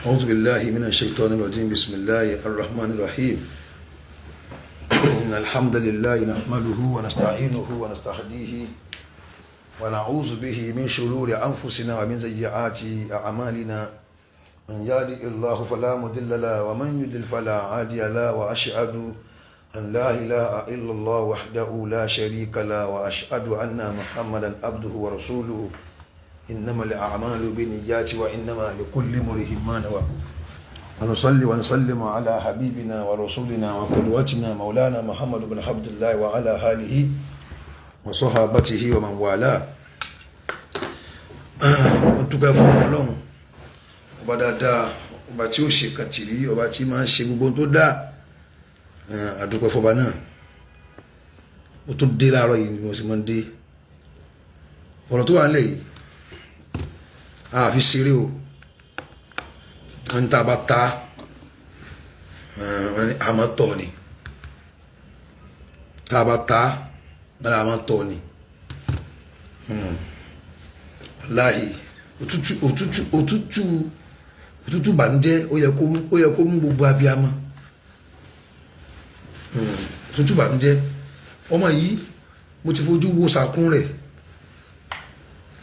أعوذ بالله من الشيطان الرجيم. بسم الله الرحمن الرحيم. إن الحمد لله نحمده ونستعينه ونستهديه ونعوذ به من شرور أنفسنا ومن سيئات أعمالنا. من يهده الله فلا مضل له ومن يضلل فلا هادي له، وأشهد أن لا إله إلا الله وحده لا شريك له، وأشهد أن محمدا عبده ورسوله. إنما الأعمال بالنيات وإنما لكل امرئ ما نوى. ونصلي ونسلم على حبيبنا ورسولنا وقدوتنا مولانا محمد بن عبد الله وعلى آله وصحابته ومن والاه. Mo dúpẹ́ fún Ọlọ́run ọba dáadáa, ọba tí ó ṣe kàtìrí, ọba tí máa ń ṣe gbogbo tó dá. Àdúpẹ́ fọba náà. Mo tún dé láàárọ̀ yìí, mo sì máa ń dé. Ọ̀rọ̀ tó wà nílẹ̀ yìí, a fi ṣeré o. Wọ́n ní tá a bá ta, wọ́n ní àmọ́ tọ̀ ni. Tá a bá ta, wọ́n ní àmọ́ tọ̀ ni. Wàláhì, òtútù, òtútù, òtútù, òtútù bànújẹ́. Ó yẹ kó mú gbogbo abiyamọ. Òtútù bànújẹ́. Ọmọ yìí, mo ti fojú wo sàkún rẹ̀.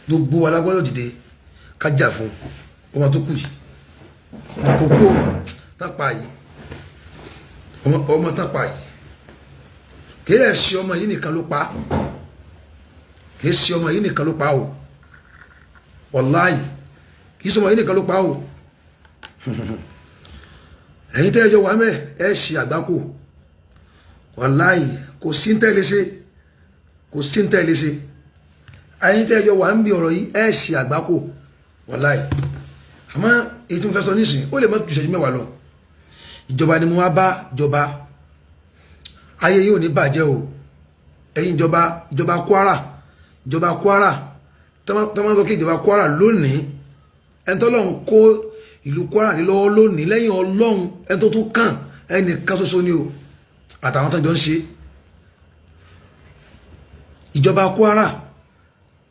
Gbogbo wa la gbọ́dọ̀ dìde ká jà fún ọmọ tó kù yìí. Kókó tápà yìí, ọmọ tápà yìí, kì í ṣe ọmọ yìí nìkan ló pa, kì í ṣe ọmọ yìí nìkan ló pa o. Wàláyì, kì í ṣe ọmọ yìí nìkan ló pa o. Ẹ̀yin tẹ́ ẹ jọ wà mẹ́, ẹ ṣe àgbákò. Wàláyì, kò sí ń tẹ́lẹ̀ ṣe, kò sí ń tẹ́lẹ̀ ṣe. Ẹ̀yin tẹ́ ẹ jọ wà ń bí ọ̀rọ̀ yìí, ẹ ṣe àgbákò, wàláì. Àmọ́ èyí tí mo fẹ́ sọ nísìnyí, ó lè má ju ìṣẹ́jú 10 lọ. Ìjọba ni mo wá bá. Ìjọba, ayé yóò ní bàjẹ́ o. Ẹ̀yin ìjọba, ìjọba Kwara, ìjọba Kwara, tọ́mọ́ sọ kí ìjọba Kwara lónìí, ẹni tọ́lọ́run kó ìlú Kwara ní lọ́wọ́ lónìí lẹ́yìn Ọlọ́run, ẹni tó tún kàn, ẹnìkan ṣoṣo ni o, àtàwọn tó jọ ń ṣe. Ìjọba Kwara,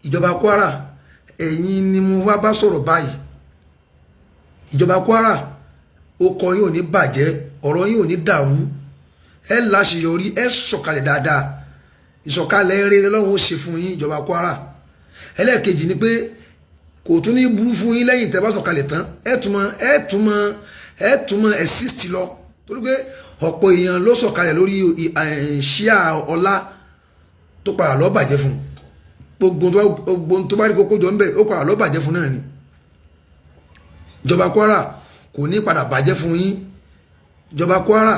ìjọba Kwara, ẹ̀yin ni mo wá bá sọ̀rọ̀ báyìí. Ìjọba Kwara, okọ̀ yóò ní bàjẹ́, ọ̀rọ̀ yóò ní dàrú, ẹ láṣeyọrí, ẹ sọ̀kalẹ̀ dáadáa. Ìsọ̀kalẹ̀ rere lọ́wọ́ ó ṣe fún yín, ìjọba Kwara. Ẹlẹ́ẹ̀kejì ni pé kò tún ní burú fún yín lẹ́yìn tẹ́ bá sọ̀kalẹ̀ tán. Ẹ tún mọ exist lọ, torí pé ọ̀pọ̀ èèyàn ló sọ̀kalẹ̀ lórí ṣíà ọlá tó padà lọ́ bàjẹ́ fún. Gbogbo tó bá rí kókó jọ ń bẹ̀, ó padà lọ́ bàjẹ́ fún náà ni. Ìjọba Kwara, kò ní padà bàjẹ́ fún yín, ìjọba Kwara.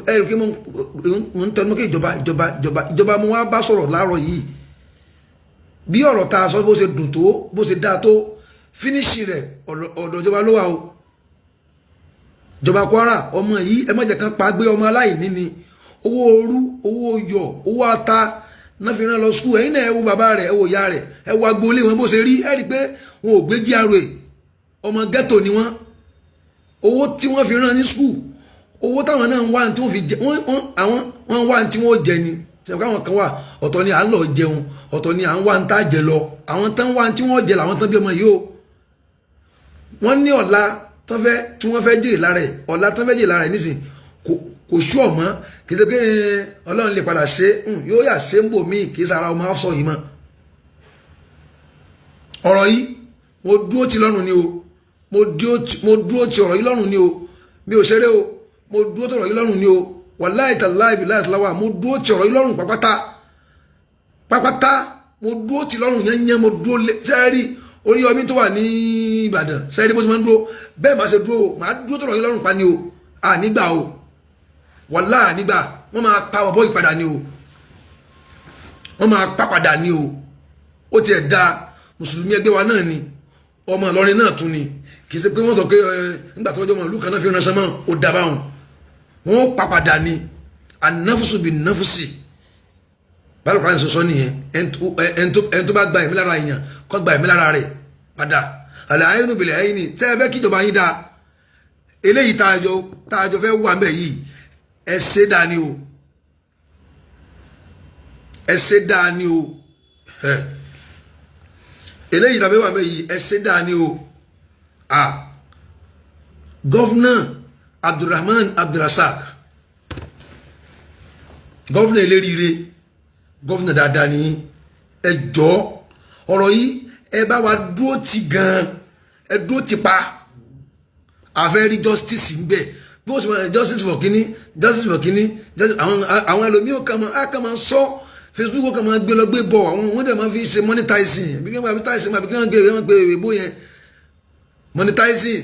Ẹ rí i pé mo ń tẹnu kí ìjọba, ìjọba, ìjọba, ìjọba mo wá bá sọ̀rọ̀ láàárọ̀ yìí. Bí ọ̀rọ̀ tá a sọ, bó ṣe dùn tó, bó ṣe dáa tó, finish rẹ̀, ọ̀dọ̀ ìjọba ló wà o. Ìjọba Kwara, ọmọ yìí, ẹ má jẹ́ kán pa gbé. Ọmọ aláìní ni. Owó orú, owó yọ, owó ata náà fi rán lọ school. Ẹ̀yin náà, ẹ wo bàbá rẹ̀, ẹ wo ìyá rẹ̀, ẹ wo agboolé wọn bó ṣe rí. Ẹ rí i pé wọn ò gbé GRA, ọmọ ghetto ni wọ́n. Owó tí wọ́n fi rán ní school, owó táwọn náà ń wá tí wọ́n fi jẹ, àwọn wọ́n wá tí wọ́n jẹ ni. Ṣe káwọn kan wà, ọ̀tọ̀ ni à ń lọ jẹun, ọ̀tọ̀ ni à ń wá ń tá jẹ lọ. Àwọn tán wá tí wọ́n jẹ làwọn tán bí ọmọ yìí o. Wọ́n ní ọ̀la tán fẹ́ tí wọ́n fẹ́ jèrè lára ẹ̀, ọ̀la tán fẹ́ jèrè lára ẹ̀ nísìn kò sú ọ̀mọ́. Kì í ṣe pé Ọlọ́run lè padà ṣe, yóò yà ṣe ń bò míì, kì í ṣe ara ọmọ afọ yìí mọ́. Ọ̀rọ̀ yìí, mo dúró ti lọ́rùn ni o. Mo dúró ti ọ̀rọ̀ yìí lọ́rùn ni o. Mi ò ṣeré o. Mo dúró ti ọ̀rọ̀ yìí lọ́rùn ni o. Wàláì tàláì bí láì tàláwà, mo dúró ti ọ̀rọ̀ yìí lọ́rùn pápátá pápátá. Mo dúró ti lọ́rùn yẹn. Mo dúró lé sẹ́ẹ̀rì Oríyọmí tó wà ní Ìbàdàn, sẹ́ẹ̀rì bó ti máa ń dúró, bẹ́ẹ̀ máa ṣe dúró o. Máa dúró ti ọ̀rọ̀ yìí lọ́rùn pa ni o. Ànígbà o, wàláì, ànígbà. Wọ́n máa pa ọ̀bọ ìpadà ni o. Wọ́n máa pa padà ni o. Ó tiẹ̀ da mùsùlùmí ẹgbẹ́ wa náà ni, ọmọ Ìlọrin náà tún ni. Kì í ṣe pé wọ́n sọ pé nígbà tó wọ́n jọ ọmọ ìlú kan náà fi ránṣẹ́ mọ́ ó dábàá wọn. Wọ́n pa padà ni. Anáfùsù bí náfùsì báyìí kọ́ra sọ nìyẹn. Ẹni tó bá gba ẹ̀mí lára èèyàn, kó gba ẹ̀mí lára rẹ̀ padà. Àlẹ́ ayélujára bìlẹ̀ ayé ni tẹ́ ẹ fẹ́ kíjọba yín dáa. Eléyìí tá a jọ fẹ́ wà mẹ́ yìí, ẹ ṣe dáa ni o, ẹ ṣe dáa ni o. Eléyìí tá a fẹ́ wà mẹ́ yìí, ẹ ṣe dáa ni o. Governor Abdulrahman Abdulrasaq, governor eléríire, governor dáadáa ni. Ẹ jọ̀ọ́, ọ̀rọ̀ yìí, ẹ bá wa dúró ti gan, ẹ dúró ti pa. Àfẹ́ rí justice ń bẹ bí wọ́n sì máa justice for kínní, justice for kínní. Àwọn ẹlòmíì kan máa á kàn máa sọ Facebook, kan máa gbé lọ gbé bọ̀. Àwọn wọ́n dẹ̀ máa fi ṣe monetizing, bí wọ́n advertising, àbí kí wọ́n gbé wọ́n gbé èbó yẹn, monetizing.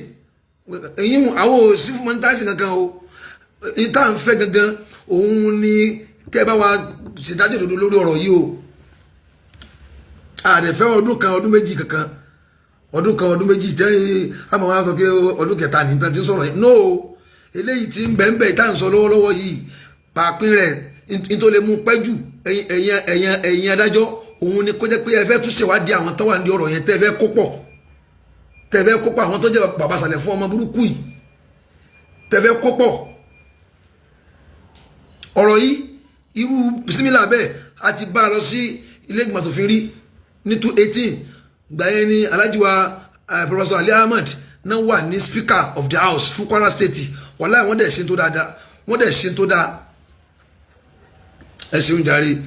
Èyí àwọn ò sí fún monetizing kankan o. Ìta ń fẹ́ gangan òun ni kẹ́ ẹ bá wa ṣèdájọ́ òdodo lórí ọ̀rọ̀ yìí o. Àdẹ̀fẹ́ ọdún kan, ọdún méjì kankan, ọdún kan, ọdún méjì tẹ́ àmọ́ wọn á sọ pé ọdún kẹta ní tí ń sọ̀rọ̀ yẹn. No, eléyìí tí ń bẹ̀ ń bẹ̀ tá à ń sọ lọ́wọ́lọ́wọ́ yìí, pàápín rẹ̀ nítorí lè mú pẹ́ jù. Ẹ̀yin adájọ́, òun ni kó jẹ́ pé ẹ fẹ́ tún ṣèwádìí àwọn tó wà ní ọ̀rọ̀ yẹn, tẹ́ ẹ fẹ́ kó pọ̀, tẹ́ ẹ fẹ́ kó pọ̀, àwọn tó jẹ́ bàbá sàlẹ̀ fún ọmọ burúkú yìí, tẹ́ ẹ fẹ́ kó pọ̀. Ọ̀rọ̀ yìí, irú bisimilá bẹ́ẹ̀, a ti bá a lọ sí ilé ìgbìmọ̀ asòfin rí ní 2018. Gbà yẹn ni Alhaji wa Professor Ali Ahmed náà wà ní Speaker of the House fún Kwara State. Wàláhì, wọ́n dẹ̀ ṣe tó dáadáa, wọ́n dẹ̀ ṣe tó dáa. Ẹ ṣeun jàre.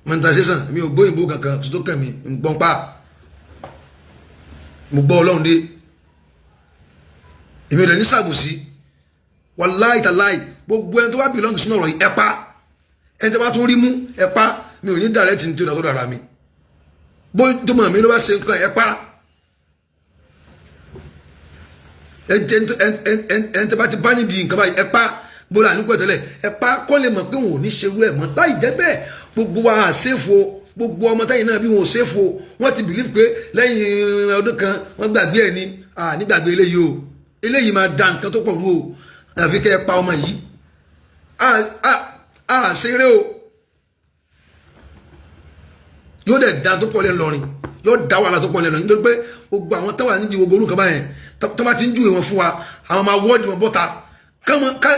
Monetization, mi ò gbóyìnbó kankan tó kàn mí ń gbọ́n pa. Mo gbọ́ Ọlọ́run dé, èmi ò lè ní sàbòsí. Wàláhì tàláhì, gbogbo ẹni tó bá belong sínú ọ̀rọ̀ yìí, ẹ pa. Ẹni tó bá tún rí mú, ẹ pa. Mi ò ní direct ní tí ó dà tó dára mi bó tó mọ̀ mí ló bá ṣe nǹkan, ẹ pa. Ẹni tó bá ti bá nídìí nǹkan báyìí, ẹ pa. Bó la nípò tẹ́lẹ̀, ẹ pa, kọ́ lè mọ̀ pé wọn ò ní ṣerú ẹ̀ mọ́. Láì jẹ́ bẹ́ẹ̀, gbogbo wa àṣẹ́fo, gbogbo ọmọ táyì náà bí wọn ò ṣèfo. Wọ́n ti believe pé lẹ́yìn ọdún kan, wọ́n gbàgbé ẹ̀ ní nígbàgbé. Eléyìí o, eléyìí máa da nǹkan tó pọ̀ rú o. Àfi kẹ́ ẹ pa ọmọ yìí. A ṣeré o, yóò dẹ̀ da tó pọ̀ lẹ́nu lọ́rin, yóò da wàhálà tó pọ̀ lẹ́nu, nítorí pé gbogbo àwọn táwa nídìí gbogbo orúkọ báyẹn tó bá ti ń júwe wọn fún wa, àwọn máa wọ́ọ̀dì wọn bọ́ta. Ká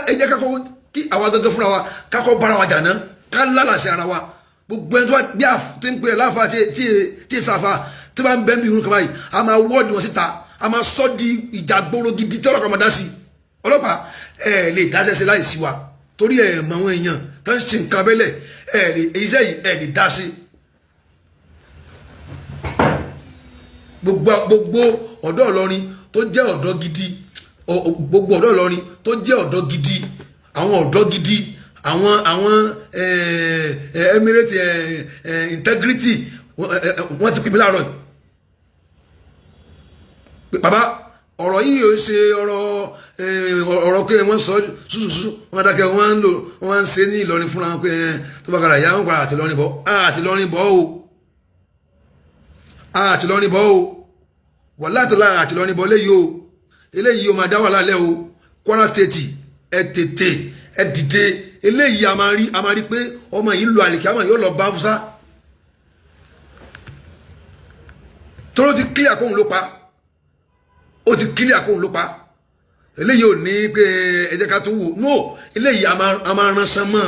ẹ jẹ́ kákọ́ kí àwa gẹ́gẹ́ fúnra wa kákọ́ bára wa jà ná, ká lálàsí ara wa. Gbogbo ẹni tó bá bí tí ń pè é láfa tí tí sáfa tó bá ń bẹ́ mi irun kan báyìí, a máa wọ́ọ̀dì wọn síta, a máa sọ di ìjà gbòòrò gidi tí ọlọ́pàá máa dá sí. Ọlọ́pàá ẹ lè dáṣẹ́ sí láì sí wa, torí ẹ mọ àwọn èèyàn tó ń ṣe nǹkan abẹ́lẹ̀. Ẹ lè iṣẹ́ yìí, ẹ lè dá sí. Gbogbo ọ̀dọ́ Ìlọrin tó jẹ́ ọ̀dọ́ gidi, gbogbo ọ̀dọ́ Ìlọrin tó jẹ́ ọ̀dọ́ gidi, àwọn ọ̀dọ́ gidi, àwọn Emirate integrity, wọ́n ti pè mí láàárọ̀ yìí. Bàbá, ọ̀rọ̀ yìí ò ṣe ọ̀rọ̀ pé wọ́n sọ ṣùṣùṣù, wọ́n dákẹ́, wọ́n ń lò, wọ́n ń ṣe ní Ìlọrin fúnra wọn pé tó bá kára ìyá wọn padà àti Ìlọrin bọ̀, àti Ìlọrin bọ̀ o, àti Ìlọrin bọ̀ o, wàhálà tó lára àti Ìlọrin bọ̀ léyìí o. Eléyìí o máa dá wàhálà lẹ́ o. Kwara State, ẹ tètè ẹ dìde. Eléyìí a máa rí pé ọmọ yìí lo àlìkí àmọ́ yóò lọ bá fúsá tóró ti kílíà kóhun ló pa. Ó ti kílíà kóhun ló pa. Eléyìí ò ní pé ẹ jẹ́ ká tún wò. No, eléyìí a máa rán san mọ́,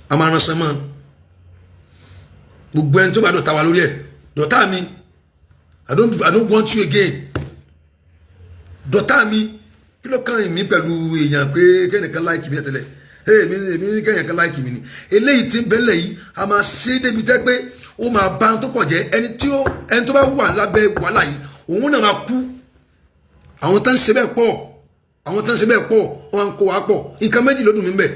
a máa rán san mọ́. Gbogbo ẹni tó bá dọ̀tá wa lórí ẹ̀, dọ̀tá mi, I don't want you again. Dọ̀tá mi, kí ló kàn mí pẹ̀lú èèyàn pé kẹ́nìkan like mi tẹ́lẹ̀? Èmi èmi ní kẹ́nìkan like mi ni. Eléyìí tí ń bẹ́lẹ̀ yìí, a máa ṣe é débi tẹ́ pé ó máa bá tó pọ̀ jẹ́. Ẹni tó bá wà lábẹ́ wàhálà yìí, òun náà máa kú. Àwọn tó ń ṣe bẹ́ẹ̀ pọ̀, àwọn tó ń ṣe bẹ́ẹ̀ pọ̀, wọ́n ń kó wa pọ̀. Nǹkan méjì ló dùn mí bẹ́ẹ̀.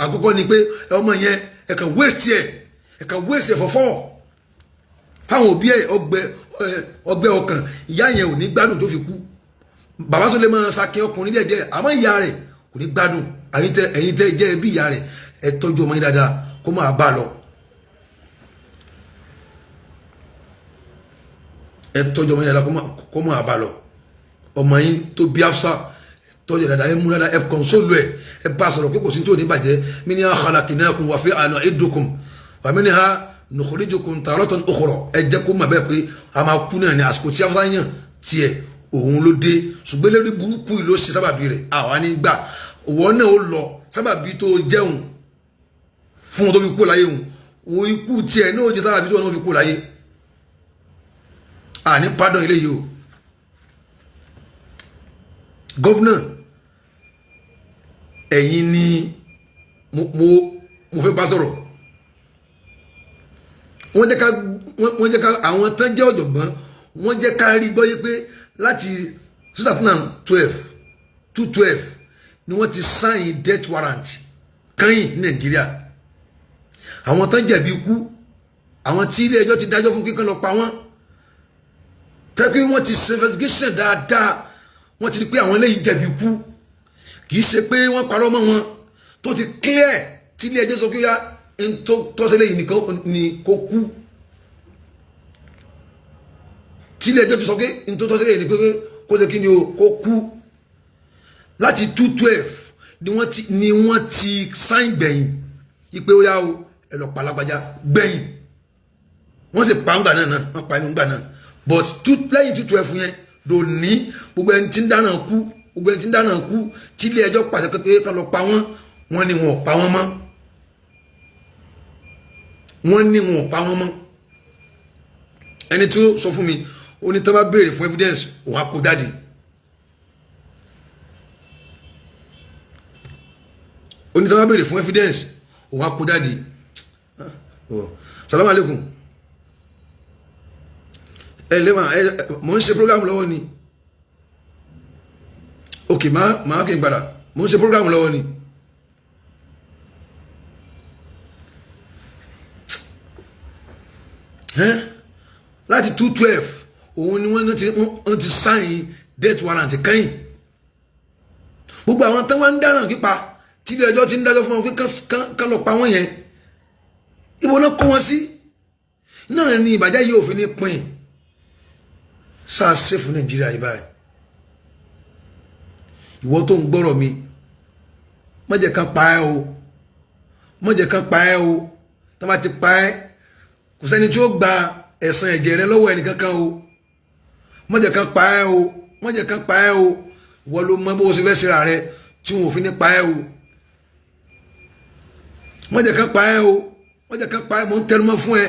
Àkọ́kọ́ ni pé ọmọ yẹn, ẹ kàn waste ẹ̀, ẹ kàn waste ẹ̀ fọ́fọ́ fáwọn òbí ẹ̀. Ọgbẹ́ ọkàn ìyá yẹn ò ní gbádùn tó fi kú. Bàbá tó lè máa sakin ọkùnrin díẹ̀ díẹ̀, àmọ́ ìyá rẹ̀ kò ní gbádùn. Ẹ̀yin tẹ́ jẹ́ ẹbí ìyá rẹ̀, ẹ tọ́jú ọmọ yín dáadáa kó máa bá a lọ. Ẹ tọ́jú ọmọ yín dáadáa kó máa bá a lọ. Ọmọ yín tó bí Afsa, ẹ tọ́jú dáadáa, ẹ mú dáadáa, ẹ console ẹ, ẹ bá a sọ̀rọ̀ pé kò sí tí ò ní bàjẹ́. Minha khalaqnakum wa fiha nu'idukum wa minha nukhrijukum taratan ukhra. Ẹ jẹ́ kó mà bẹ́ẹ̀ pé a máa kú náà ní àsìkò tí Afsa yàn tiẹ̀, òun ló dé. Ṣùgbọ́n lórí burúkú yìí ló ṣe sábàbí rẹ̀, àwa ní gbà òwò náà ó lọ. Sábàbí tó jẹun fún un tó fi kú láyé, òun ikú tiẹ̀ náà ó jẹ sábàbí tó náà fi kú láyé. Àní pardon eléyìí o. Governor, ẹ̀yin ni mo fẹ́ bá sọ̀rọ̀. Wọ́n jẹ́ ká àwọn tán jẹ́ ọ̀jọ̀gbọ́n, wọ́n jẹ́ ká rí gbọ́ yé pé láti 2012, 212 ni wọ́n ti sign death warrant kẹ́yìn ní Nàìjíríà. Àwọn tán jẹ̀bi ikú, àwọn tí ilé ẹjọ́ ti dájọ́ fún kíkan lọ pa wọ́n, tẹ́ pé wọ́n ti ṣe investigation dáadáa, wọ́n ti rí pé àwọn eléyìí jẹ̀bi ikú, kì í ṣe pé wọ́n parọ́ mọ́ wọn, tó ti clear, tí ilé ẹjọ́ sọ pé yá tó tọ́sílẹ̀ yìí nìkan ni kó kú, tí ilé ẹjọ́ ti sọ pé n tó tọ́sílẹ̀ yìí ni pé kó ṣe kí ni o, kó kú, láti 212 ni wọ́n ti sign gbẹ̀yìn ipe ó yá o, ẹ lọ pa lágbájá gbẹ̀yìn. Wọ́n sì pa ńgbà náà, wọ́n pa inú ńgbà náà, but lẹ́yìn 212 yẹn lòní, gbogbo ẹni tí ń dáná kú, gbogbo ẹni tí ń dáná kú tí ilé ẹjọ́ pàṣẹ pé ká lọ pa wọ́n, wọ́n ní wọn ò pa wọ́n mọ́. Wọ́n ní wọn ò pa wọ́n mọ́. Ẹni tí ó sọ fún mi, ó ní tó bá béèrè fún evidence, òun á kó jáde. Ó ní tó bá béèrè fún evidence, òun á kó jáde. Salamu alaikum. Ẹ lẹ́wọ̀n ẹ, mò ń ṣe program lọ́wọ́ ni. Ok, máa kí n padà, mò ń ṣe program lọ́wọ́ ni. Láti 212 òun ni wọ́n ti sign death warrant kẹ́yìn. Gbogbo àwọn tán wọ́n ń dáràn pípa, tí ilé ẹjọ́ ti ń dájọ́ fún wọn pé kán lọ pa wọ́n yẹn, ibo náà kó wọn sí náà ni ìbàjẹ́ yìí òfin ní pín sáà ṣe fún Nàìjíríà yìí báyìí. Ìwọ tó ń gbọ́rọ̀ mi, má jẹ́ kán pa ẹ́ o, má jẹ́ kán pa ẹ́ o. Tó bá ti pa ẹ́, kò sẹ́ni tí ó gba ẹ̀san ẹ̀jẹ̀ rẹ lọ́wọ́ ẹnìkankan o. Má jẹ́ kán pa ẹ́ o, má jẹ́ kán pa ẹ́ o. Ìwọ ló mọ bó o ṣe fẹ́ ṣe ra rẹ tí wọn ò fi ní pa ẹ́ o. Má jẹ́ kán pa ẹ́ o, má jẹ́ kán pa ẹ́. Mò ń tẹnumọ́ fún ẹ.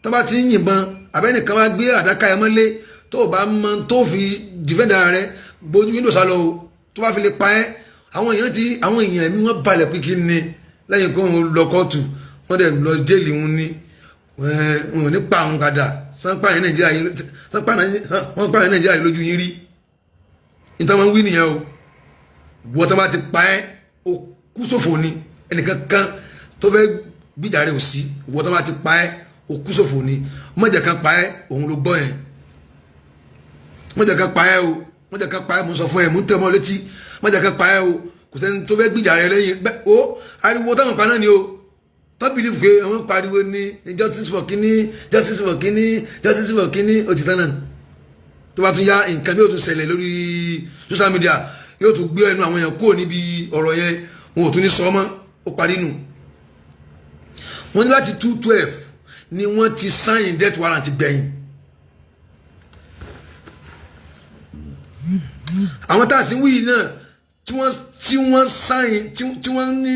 Tó bá ti ń yìnbọn, àbẹ́nìkan wá gbé àdáká ẹ mọ́lé, tó o bá mọ tó fi defend ara rẹ, bójú window sá lọ o. Tó bá fi lè pa ẹ́, àwọn èèyàn ti àwọn èèyàn ẹ̀mí wọn balẹ̀ pé kí ni lẹ́yìn kó wọn lọ kóòtù, wọ́n dẹ̀ lọ jail, wọn ní wọn ò ní pa àwọn kadà sanpa yẹn Nàìjíríà yìí, sanpa wọn pa yẹn Nàìjíríà yìí lójú yín rí. Nítorí wọn wí nìyẹn o. Wọ́n tó bá ti pa ẹ́, o kú sófò ni. Ẹnìkan kan tó fẹ́ gbìjà rẹ̀ ò sí. Wọ́n tó bá ti pa ẹ́, o kú sófò ni. Mọ̀jẹ̀ kan pa ẹ́, òun ló gbọ́ yẹn. Mọ̀jẹ̀ kan pa ẹ́ o, mọ̀jẹ̀ kan pa ẹ́. Mo sọ fún ẹ, mo ń tẹ́ ọmọ létí, mọ̀jẹ̀ kan pa ẹ́ o. Kò sẹ́ni tó fẹ́ gbìjà rẹ̀ lẹ́yìn o. Ariwo táwọn pa náà ni o tó believe pé àwọn pariwo ní justice for kínní, justice for kínní, justice for kínní, ó ti tán náà. Tó bá tún yá, nǹkan bí yóò tún ṣẹlẹ̀ lórí social media, yóò tún gbé ẹnu àwọn èèyàn kúrò níbi ọ̀rọ̀ yẹn, wọn ò tún ní sọ mọ́, ó parí nù. Wọ́n ní láti 212 ni wọ́n ti sign death warrant gbẹ̀yìn. Àwọn tá a sì ń wí yìí náà tí wọ́n sign, tí wọ́n ní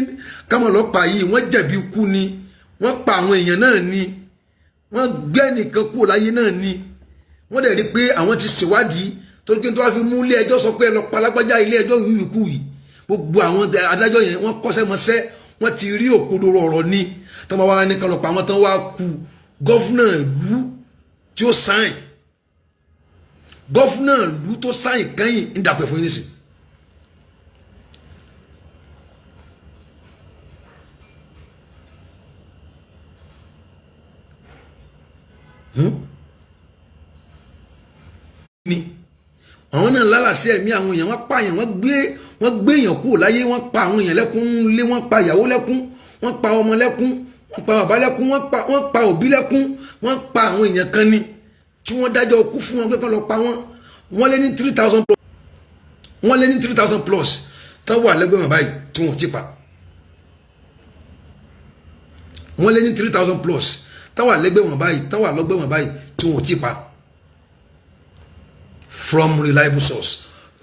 káwọn ọlọ́pàá yìí, wọ́n jẹ̀bi ikú ni. Wọ́n pa àwọn èèyàn náà ni, wọ́n gbé ẹnìkan kúrò láyé náà ni. Wọ́n dẹ̀ rí pé àwọn ti ṣèwádìí, torí pé tó wá fi mú ilé ẹjọ́ sọ pé ẹ lọ pa lágbájá, ilé ẹjọ́ wíwì kú yìí, gbogbo àwọn adájọ́ yẹn, wọ́n kọ́ṣẹ́ mọṣẹ́, wọ́n ti rí òkodoro ọ̀rọ̀ ni. Tó bá wá ní kan lọ pa àwọn tán, wá ku governor ìlú tí ó sign, governor ìlú tó sign kẹ́yìn ń dàpẹ̀ fún yín nísìn. Ni àwọn náà lálàsí ẹ̀mí àwọn èèyàn, wọ́n pààyàn, wọ́n gbé èèyàn kúrò láyé, wọ́n pa àwọn èèyàn lẹ́kún lé, wọ́n pa ìyàwó lẹ́kún, wọ́n pa ọmọ lẹ́kún, wọ́n pa bàbá lẹ́kún, wọ́n pa òbí lẹ́kún, wọ́n pa àwọn èèyàn kan ni tí wọ́n dájọ́ kú fún wọn pé kán lọ pa wọ́n. Wọ́n lé ní 3,000 plus, wọ́n lé ní 3,000 plus tán wà lẹ́gbẹ̀ẹ́ wọn báyìí tí wọ́n ò ti pa. Wọ́n lé ní 3,000 plus tán wà lẹ́gbẹ̀ẹ́ wọn báyìí, tán wà lọ́gbẹ̀ẹ́ wọn báyìí tí wọ́n ò ti pa, from reliable source.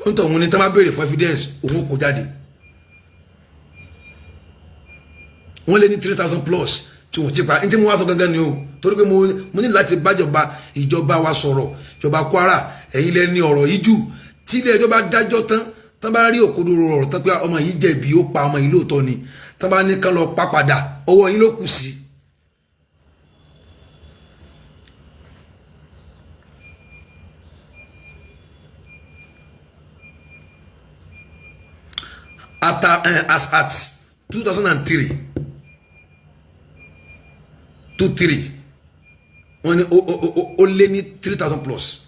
Ó ń tọ̀ wọn ní tán bá béèrè fún evidence, òun kò jáde. Wọ́n lé ní 3,000 plus tí wọ́n ti pa. Ní tí mo wá sọ gangan ni o, torí pé mo ní láti bájọba ìjọba wa sọ̀rọ̀. Ìjọba Kwara, ẹ̀yin lẹ ní ọ̀rọ̀ yìí jù. Tí ilé ẹjọ́ bá dájọ́ tán, tán bá rí òkodoro ọ̀rọ̀ tán pé ọmọ yìí jẹ̀bi, ó pa ọmọ yìí lóòótọ́ ni, tán bá ní kán lọ pa padà, ọwọ́ yín ló kù sí. As at 2003, 23, wọ́n ní ó lé ní 3,000 plus.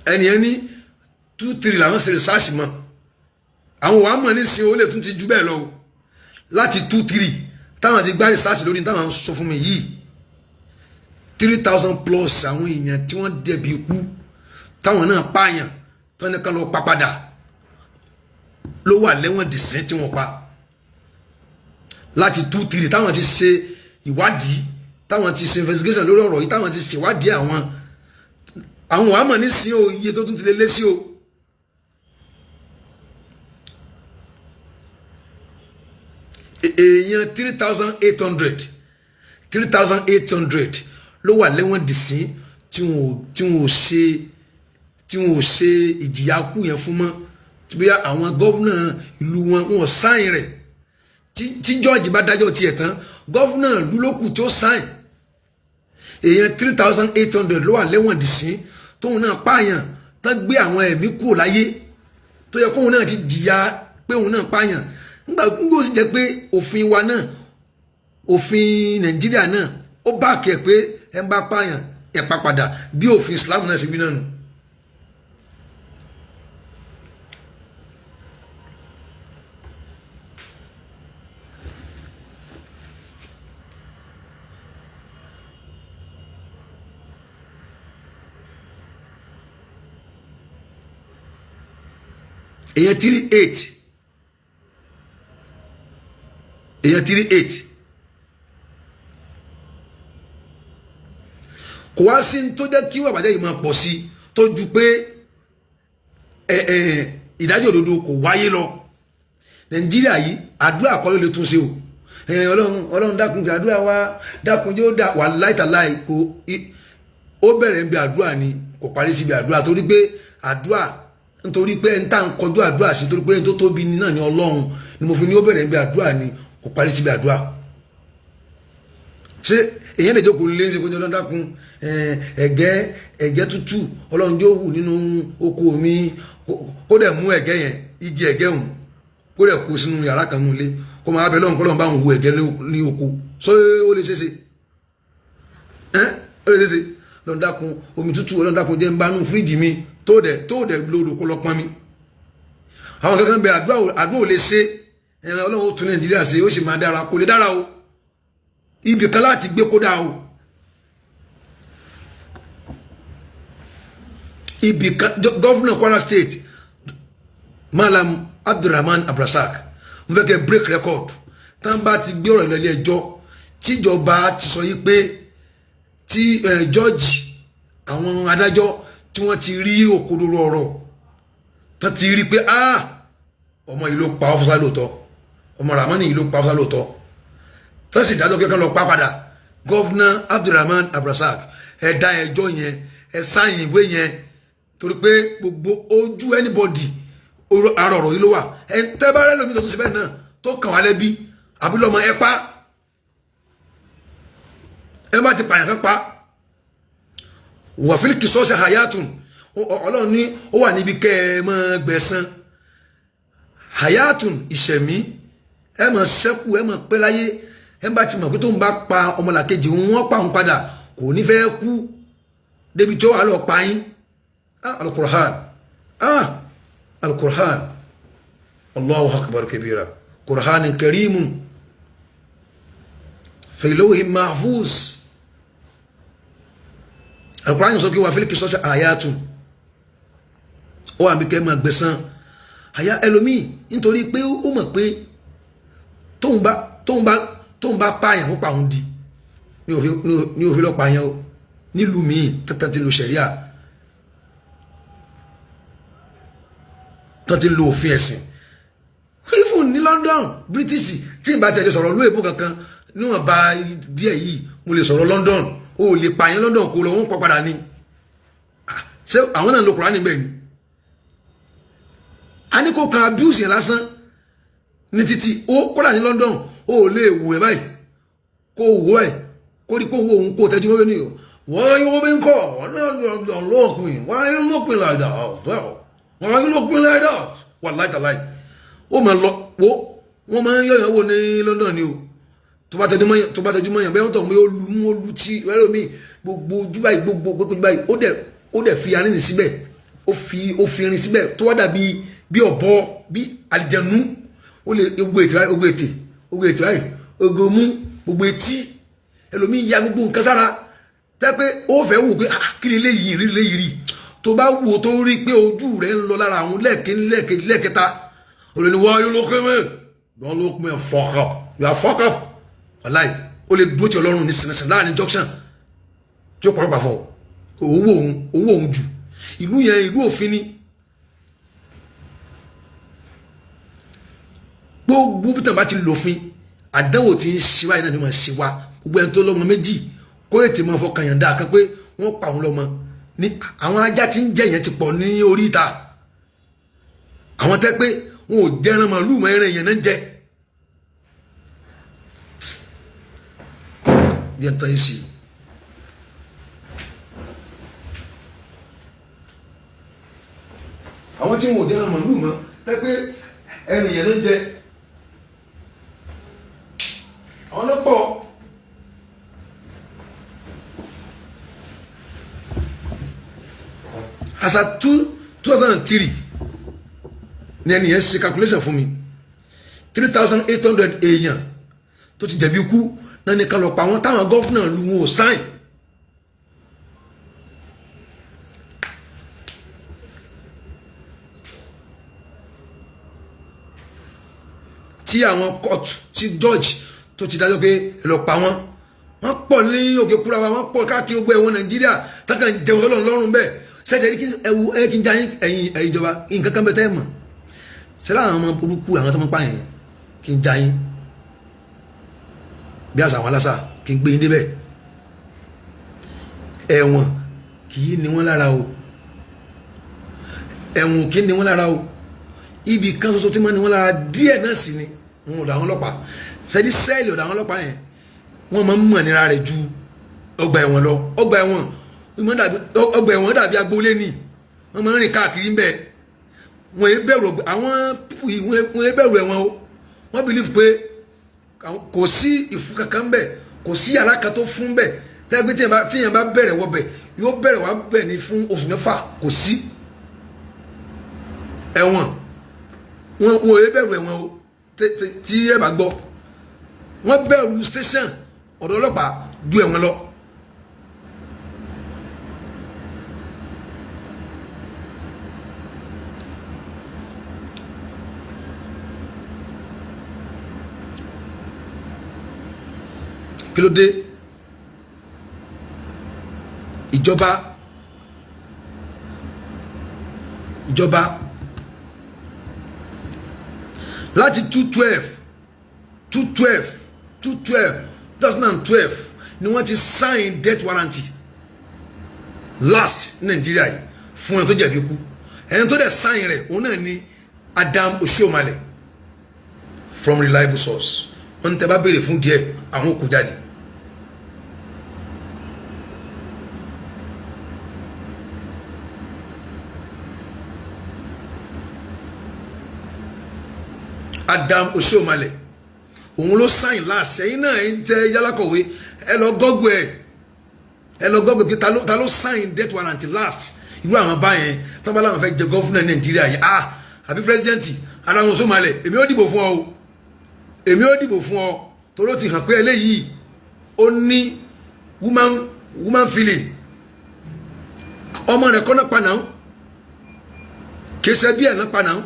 Ẹni ẹni 23 làwọn ṣe research mọ́. Àwọn wàá mọ̀ nísìnyí, ó lè tún ti ju bẹ́ẹ̀ lọ o. Láti 23 táwọn ti gbá research lórí táwọn sọ fún mi yìí, 3,000 plus àwọn èèyàn tí wọ́n dẹ̀bi ikú, táwọn náà pààyàn, tí wọ́n ní ká lọ pa padà, ló wà lẹ́wọ̀n dìsín tí wọ́n pa láti 23, táwọn ti ṣe ìwádìí, táwọn ti ṣe investigation lórí ọ̀rọ̀ yìí, táwọn ti ṣèwádìí. Àwọn wàá mọ̀ nísìnyí o, iye tó tún ti lé lé sí o. Èèyàn 3,800, 3,800 ló wà lẹ́wọ̀n dìsín tí wọn ò ṣe ìjìyà kú yẹn fún mọ́, bí àwọn governor ìlú wọn, wọn ò sign rẹ̀. Tí judge bá dájọ́ tiẹ̀ tán, governor ìlú ló kù tí ó sign. Èèyàn 3,800 ló wà lẹ́wọ̀n dìsín, tóun náà pààyàn, tán gbé àwọn ẹ̀mí kúrò láyé, tó yẹ kóun náà ti jìyà pé òun náà pààyàn. Nígbà ó sì jẹ́ pé òfin wa náà, òfin Nàìjíríà náà, ó bá kẹ̀ pé ẹ ń bá pààyàn, ẹ̀ pa padà, bí òfin Islam náà ṣe wí náà nù. Èèyàn 38, èèyàn 38. Kò wá sí tó jẹ́ kí wàá bàjẹ́ yìí máa pọ̀ sí tó ju pé ìdájọ́ òdodo kò wáyé lọ. Nàìjíríà yìí, àdúrà kọ́ ló lè tún ṣe o. Ọlọ́run, Ọlọ́run dákun, àdúrà wa dákun yóò dà wà láìtàláì. Kò ó bẹ̀rẹ̀ níbi àdúrà ni, kò parí síbi àdúrà, torí pé àdúrà, nítorí pé n tá n kọjú àdúrà sí, torí pé n tó tóbi náà ni Ọlọ́run ni mo fi ní ó bẹ̀rẹ̀ níbi àdúrà ni, kò parí síbi àdúrà. Ṣé èyàn lè jókòó lé ń ṣe kó ní Ọlọ́run dákun, ẹ̀gẹ́ tútù Ọlọ́run yóò hù nínú oko mi, kó dẹ̀ mú ẹ̀gẹ́ yẹn, igi ẹ̀gẹ́ hùn, kó dẹ̀ kó sínú yàrá kan nínú ilé, kó máa bẹ lọ́run kó lọ́run bá òun hu ẹ̀gẹ́ ní oko? Ṣé ó lè ṣeéṣe? Ẹ́ ó lè ṣeéṣe? Ọlọ́run dákun, omi tútù, Ọlọ́run dákun, jẹ́ ń bá nù fíríjì mi, tó dẹ̀ lódò kó lọ pọn mi. Àwọn kankan bẹ, àdúrà ò lè ṣe. Ọlọ́run ó tún Nàìjíríà ṣe, ó sì máa dára. Kò lè dára o. Ibì kan láti gbé kó dáa o. Ibì kan, governor Kwara State, Malam Abdulrahman Abdulrasaq, mo fẹ́ kẹ́ break record. Tán bá ti gbé ọ̀rọ̀ ìlọ ilé ẹjọ́, tíjọba ti sọ yí pé tí judge, àwọn adájọ́ tí wọ́n ti rí òkodoro ọ̀rọ̀, tán ti rí pé, ah, ọmọ yìí ló pa officer lóòótọ́, ọmọ Ramani yìí ló pa officer lóòótọ́, tán sì dájọ́ kíkan lọ pa padà, Governor Abdulrahman Abdulrasaq, ẹ dá ẹjọ́ yẹn, ẹ sign ìwé yẹn, torí pé gbogbo ojú anybody ara ọ̀rọ̀ yìí ló wà. Ẹ tẹ́ bá rẹ́ lómi tó tún ṣe bẹ́ẹ̀ náà tó kàn wá lẹ́bí àbí lọ́mọ, ẹ pa. Ẹ má ti pààyàn kan pa. وفي القصاص حياة. Ọlọ́run ní ó wà níbi kẹ́ ẹ máa gbẹ̀san. حياة, ìṣẹ̀mí, ẹ máa ṣẹ́kù, ẹ máa pẹ́ láyé. Ẹ bá ti mọ̀ pé tó ń bá pa ọmọlàkejì, wọ́n pa òun padà, kò ní fẹ́ kú débi tó wà lọ pa yín. Ah, Alukur'an, ah, Alukur'an, الله أكبر كبيرا. قرآن كريم في لوح محفوظ. Alukur'an sọ pé وفي القصاص حياة. Ó wà mí kẹ́ máa gbẹ̀san àyà ẹlòmíì, nítorí pé ó mọ̀ pé tóun bá pààyàn, ó pa òun di ní òfin lọ́ọ́ pààyàn o. Nílùú míì tán ti lo ṣẹ̀ríà, tán ti lo òfin ẹ̀sìn, even ní London, British, tí n bá tẹ̀lé sọ̀rọ̀ lóyè bó kankan níwọ̀n bá díẹ̀ yìí, mo lè sọ̀rọ̀ London. O lè pààyàn London kó lọ, wọ́n pa padà ni. Ṣé àwọn náà ń lo Kùránì bẹ́ẹ̀ ni? A ní kó kan abuse yẹn lásán ní títí ó kódà ní London, ó lè wò ẹ báyìí, kó wò ẹ, kó rí kó wo òun, kó tẹ́jú mọ́ ní wọ́n yóò bí ń kọ́ wọ́n náà lópin, wọ́n yóò lópin like that, wọ́n yóò lópin like that. Wà láìtàláì, ó máa lọ wo, wọ́n máa ń yọ̀yàn wò ní London ni o. Tó bá tẹjú mọ́yàn, tó bá tẹjú mọ́yàn bẹ́ẹ̀, wọ́n tọ̀ pé ó lu mú, ó lu tí ẹ̀rọ mi, gbogbo ojú báyìí, gbogbo ojú báyìí, ó dẹ̀ fi arìnrìn síbẹ̀, ó fi irin síbẹ̀ tó wá dàbí bí ọ̀bọ, bí àlìjẹ̀nú. Ó lè gbogbo ètè báyìí, gbogbo ètè, gbogbo ètè báyìí, gbogbo mú, gbogbo etí. Ẹlòmíì ya gbogbo nǹkan sára tẹ́ pé ó fẹ́ wò pé, ah, kí ni léyìí rí, léyìí rí? Tó bá wò, tó rí pé ojú rẹ̀ ń lọ lára àwọn lẹ́ẹ̀kínní, lẹ́ẹ̀kejì, lẹ́ẹ̀kẹta, ó lè ní, "Why you look at me? Don't look me. Fuck up, you are fuck up." Wàláì, ó lè dúró tí Ọlọ́run ní sinsin láàrin junction tí ó pọ̀lọpọ̀ fọ òun wò, òun òun wò òun jù. Ìlú yẹn, ìlú òfin ni. Gbogbo bí tàn bá ti lòfin, àdánwò tí ń ṣe wáyé náà ni wọ́n ṣe wá. Gbogbo ẹni tó lọ́mọ méjì, kó ètè máa fọkàn yàn dáa kan pé wọ́n pa òun lọ́mọ ní. Àwọn ajá tí ń jẹ yẹn ti pọ̀ ní orí ìta. Àwọn tẹ́ pé wọn ò jẹran màlúù mọ́, ẹran èèyàn náà ń jẹ. Yẹn tán yìí sí i. Àwọn tí wọn ò jẹran màlúù mọ́, tẹ́ pé ẹran èèyàn náà ń jẹ, àwọn ló pọ̀. As at 2003 ní ẹni yẹn ṣe calculation fún mi, 3,800 èèyàn tó ti jẹ̀bi ikú náà ní kan lọ pa wọn, táwọn governor lu wọn ò sign. Tí àwọn court, tí judge tó ti dájọ́ pé ẹ lọ pa wọn, wọ́n pọ̀ ní òkè kúra wa, wọ́n pọ̀ káàkiri gbogbo ẹ̀wọ̀n Nàìjíríà tákà ń jẹun lọ́rùn lọ́rùn bẹ́ẹ̀. Sẹ́jẹ̀ kí ẹwu ẹ kí n já ẹ̀yin ẹ̀yin ìjọba, nǹkan kan bẹ tẹ́ ẹ mọ̀ sẹ́lá, àwọn ọmọ burúkú, àwọn tó ń pa yẹn, kí n já yín bí àṣà àwọn aláṣà, kí n gbé yín débẹ̀. Ẹ̀wọ̀n kì í ní wọ́n lára o, ẹ̀wọ̀n kì í ní wọ́n lára o. Ibì kan ṣoṣo tí wọ́n ní wọ́n lára díẹ̀ náà sì ni wọn ò dà àwọn ọlọ́pàá sẹ́ni cell. Ọ̀dà àwọn ọlọ́pàá yẹn, wọ́n máa ń mọ̀ nira rẹ̀ ju ọgbà ẹ̀wọ̀n lọ. Ọgbà ẹ̀wọ̀n dàbí agboolé ni, wọ́n máa ń rìn káàkiri ń bẹ̀. Wọ́n yé bẹ̀rù àwọn, wọ́n yé bẹ̀rù ẹ̀wọ̀n o. Wọ́n believe pé kò sí ìfún kankan bẹ̀, kò sí yàrá kan tó fún bẹ̀ tẹ́gbẹ́ tíyẹn bá bẹ̀rẹ̀ wọ bẹ̀, yóò bẹ̀rẹ̀ wá bẹ̀ ní fún oṣù 6. Kò sí ẹ̀wọ̀n, wọn yé bẹ̀rù ẹ̀wọ̀n o. Tí ẹ bá gbọ́, wọ́n bẹ̀rù station ọ̀dọ̀ ọlọ́pàá ju ẹ̀wọ̀n lọ. Kí ló dé? Ìjọba láti 2 12 2 12 2 12 2012 ni wọ́n ti sign death warrant last ní Nàìjíríà yìí fún ẹni tó jẹ̀bi ikú. Ẹni tó dẹ̀ sign rẹ̀, òun náà ni Adam Oshiomhole. From reliable source, wọ́n ní tẹ́ bá béèrè fún díẹ̀, àwọn kò jáde. Adam Oshiomhole, òun ló sign last. Ẹ̀yin náà ẹ̀ ń tẹ yálàkọ̀wé, ẹ lọ Google ẹ̀, ẹ lọ Google pé ta ló sign death warrant last. Irú àwọn báyẹn tán bá láwọn fẹ́ jẹ governor Nàìjíríà yìí, ah, àbí president, Adam Oshiomhole, èmi ó dìbò fún ọ o, èmi ó dìbò fún ọ, torí ó ti hàn pé eléyìí ó ní woman feeling. Ọmọ rẹ̀ kọ́ náà pa náà, kì í ṣe bí ẹ̀ náà pa náà,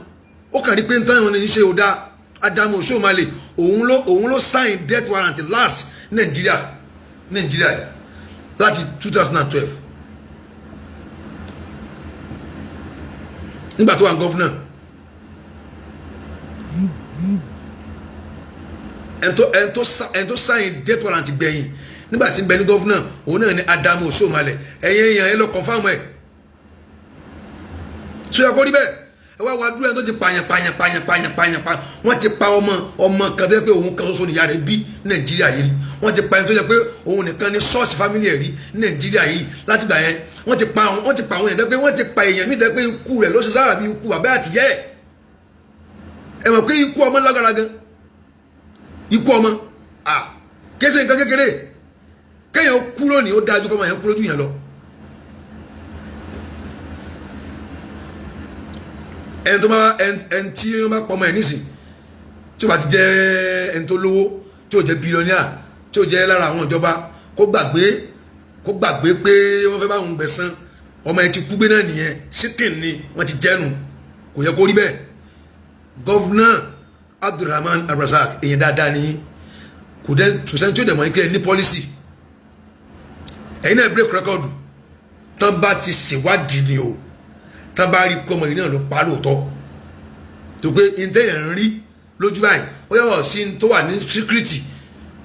ó kàn rí pé ń tán ìwọ̀n ní í ṣe ò dáa. Adamu Oshiomhole, òun ló sign death warrant last Nàìjíríà yìí láti 2012 nígbà tó wà ní governor. Ẹni tó sign death warrant gbẹ̀yìn nígbà tí ń bẹ ní governor, òun náà ni Adamu Oshiomhole. Ẹ̀yin èèyàn, ẹ lọ confirm ẹ̀. So yẹ kó rí bẹ́ẹ̀? Ẹ wá wá dúró, ẹni tó ti pààyàn pààyàn pààyàn pààyàn pààyàn pààyàn. Wọ́n ti pa ọmọ ọmọ kan tó yẹ pé òun kan ṣoṣo nìyá rẹ̀ bí Nàìjíríà yìí rí. Wọ́n ti pa ẹni tó yẹ pé òun nìkan ní source family ẹ̀ rí ní Nàìjíríà yìí. Láti gbà yẹn, wọ́n ti pa àwọn èèyàn tó yẹ pé wọ́n ti pa èèyàn mí tó yẹ pé ikú rẹ̀ ló ṣe sára bí ikú bàbá àtìyẹ́ ẹ̀. Ẹ mọ̀ pé ikú ọmọ lágbára gan. Ikú ọmọ à kése nǹkan kékeré. Kéèyàn kú lónìí, ó dájú kọ́ ọmọ yẹn kú lójú yẹn lọ. Ẹni tó bá ẹni tí wọ́n bá pọ̀ ọmọ ẹ̀ nísìn, tí ó bá ti jẹ́ ẹni tó lówó, tí ó jẹ́ billionaire, tí ó jẹ́ lára àwọn ìjọba, kó gbàgbé pé wọ́n fẹ́ bá òun gbẹ̀san. Ọmọ ẹ ti kú gbé náà nìyẹn, síkìn ni wọ́n ti jẹ́nu. Kò yẹ kó rí bẹ́ẹ̀. Governor Abdulrahman Abdulrasaq, èèyàn dáadáa ni. Kò dẹ́ tòsẹ́ni tí ó dẹ̀ mọ́ ẹ ní policy. Ẹ̀yin náà break record. Tán bá ti ṣèwádìí ni o, tán bá rí kọ́mọ yìí náà ló pa lóòótọ́, tó pé ntẹ̀yẹ̀ ń rí lójú báyìí, ó yàtọ̀ sí tó wà ní secret.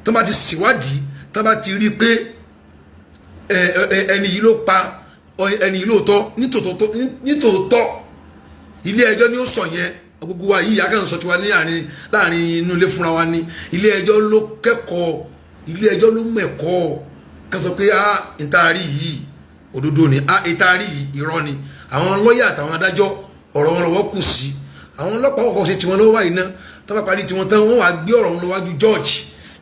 Tán bá ti ṣèwádìí, tán bá ti rí pé ẹni yìí ló pa ẹni yìí lóòótọ́ nítòótọ́, ilé ẹjọ́ ni ó sọ yẹn. Gbogbo wa yìí akẹ́kọ̀ọ́ sọ tiwa ní láàrin inú ilé fúnra wa ní. Ilé ẹjọ́ ló kẹ́kọ̀ọ́, ilé ẹjọ́ ló mẹ̀kọ́ ká sọ pé a ìtaari yìí òdodo ni, a ìtaari yìí irọ́ ni. Àwọn lọ́yà àtàwọn adájọ́, ọ̀rọ̀ wọn lọ́wọ́ kù sí. Àwọn ọlọ́pàá kọ̀ọ̀kan ṣe tiwọn lọ́wọ́ báyìí náà. Tó bá parí tiwọn tán, wọ́n wàá gbé ọ̀rọ̀ wọn lọ́wájú jọ́ọ̀jì.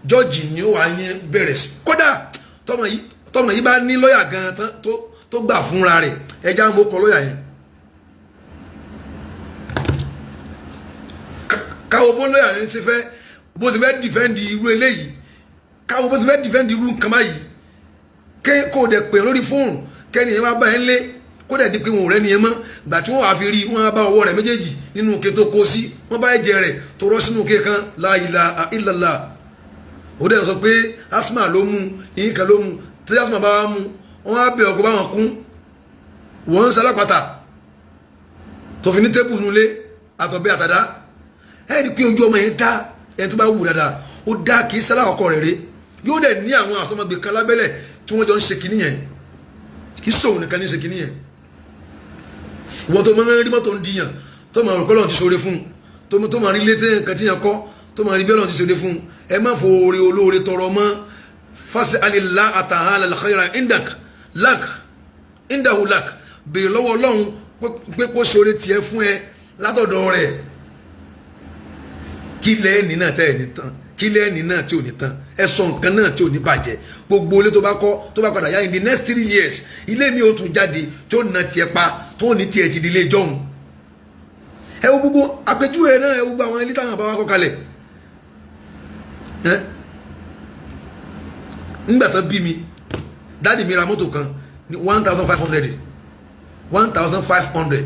Jọ́ọ̀jì ni ó wàá yẹn bẹ̀rẹ̀ sí. Kódà tọmọ yìí bá ní lọ́yà gan tó gbà fúnra rẹ̀, ẹja mo kọ lọ́yà yẹn. Káwọ bó lọ́yà yẹn ti fẹ́, bó ti fẹ́ defend irú eléyìí, káwọ bó ti fẹ́ defend irú nǹkan báyìí. Kó o dẹ̀ pè lórí fóònù, kẹ́ni yẹn bá bá yẹn lé, kó dẹ̀ di pé wọn ò rẹ́ ni yẹn mọ́. Gbà tí wọ́n wàá fi rí, wọ́n á bá ọwọ́ rẹ̀ méjèèjì nínú ike tó kó sí, wọ́n bá ẹ̀jẹ̀ rẹ̀ tó rọ́ sínú ike kan. La ilaha illallah. Ó dẹ̀ sọ pé asma ló mú yín kan ló mú. Tí asma bá wá mú, wọ́n á bẹ̀ ọkọ̀ bá wọn kún. Wọ́n ń salápàtà tó fi ní tébù nulẹ̀ àtọ̀bẹ́ àtàdá. Ẹ rí i pé ojú ọmọ yẹn dá. Ẹni tó bá wù dáadáa, ó dá. Kì í sálá ọkọ rẹ̀ rè. Yóò dẹ̀ ní àwọn àsọmọgbè kan lábẹ́lẹ̀ tí wọ́n jọ ń ṣe kínní yẹn. Kì í sòwò nìkan ní ṣe kínní yẹn. Ìwọ́n tó máa ń rí mọ́tò ń diyàn, tó máa rò pé Ọlọ́run ti ṣoore fún un, tó máa rí létí nǹkan tí yẹn kọ́, tó máa rí bí Ọlọ́run ti ṣoore fún un, ẹ má fòore olóore tọrọ mọ́. Fásitì alilá àtàhálà al-khayra indak lak indahu lak. Béèrè lọ́wọ́ Ọlọ́run pé kó ṣoore tiẹ̀ fún ẹ látọ̀dọ̀ rẹ̀. Kí lẹ́ẹ̀ni náà tẹ́ ẹ̀ ní tán? Kí lẹ́ẹ̀ni náà tí ò ní tán? Ẹ sọ nǹkan náà tí ò ní bàjẹ́. Gbogbo ilé tó bá kọ́, tó bá padà yá, in the next 3 years, ilé mi ò tún jáde tí ó na tiẹ̀ pa, tó ní tiẹ̀ ti di ilé jọ̀hún. Ẹ wo gbogbo àpèjúwe náà, ẹ wo gbogbo àwọn ilé táwọn àbáwá kọ́ kalẹ̀. Ẹ nígbà tán bí mi, daddy mi ra mọ́tò kan ní 1,500, 1,500.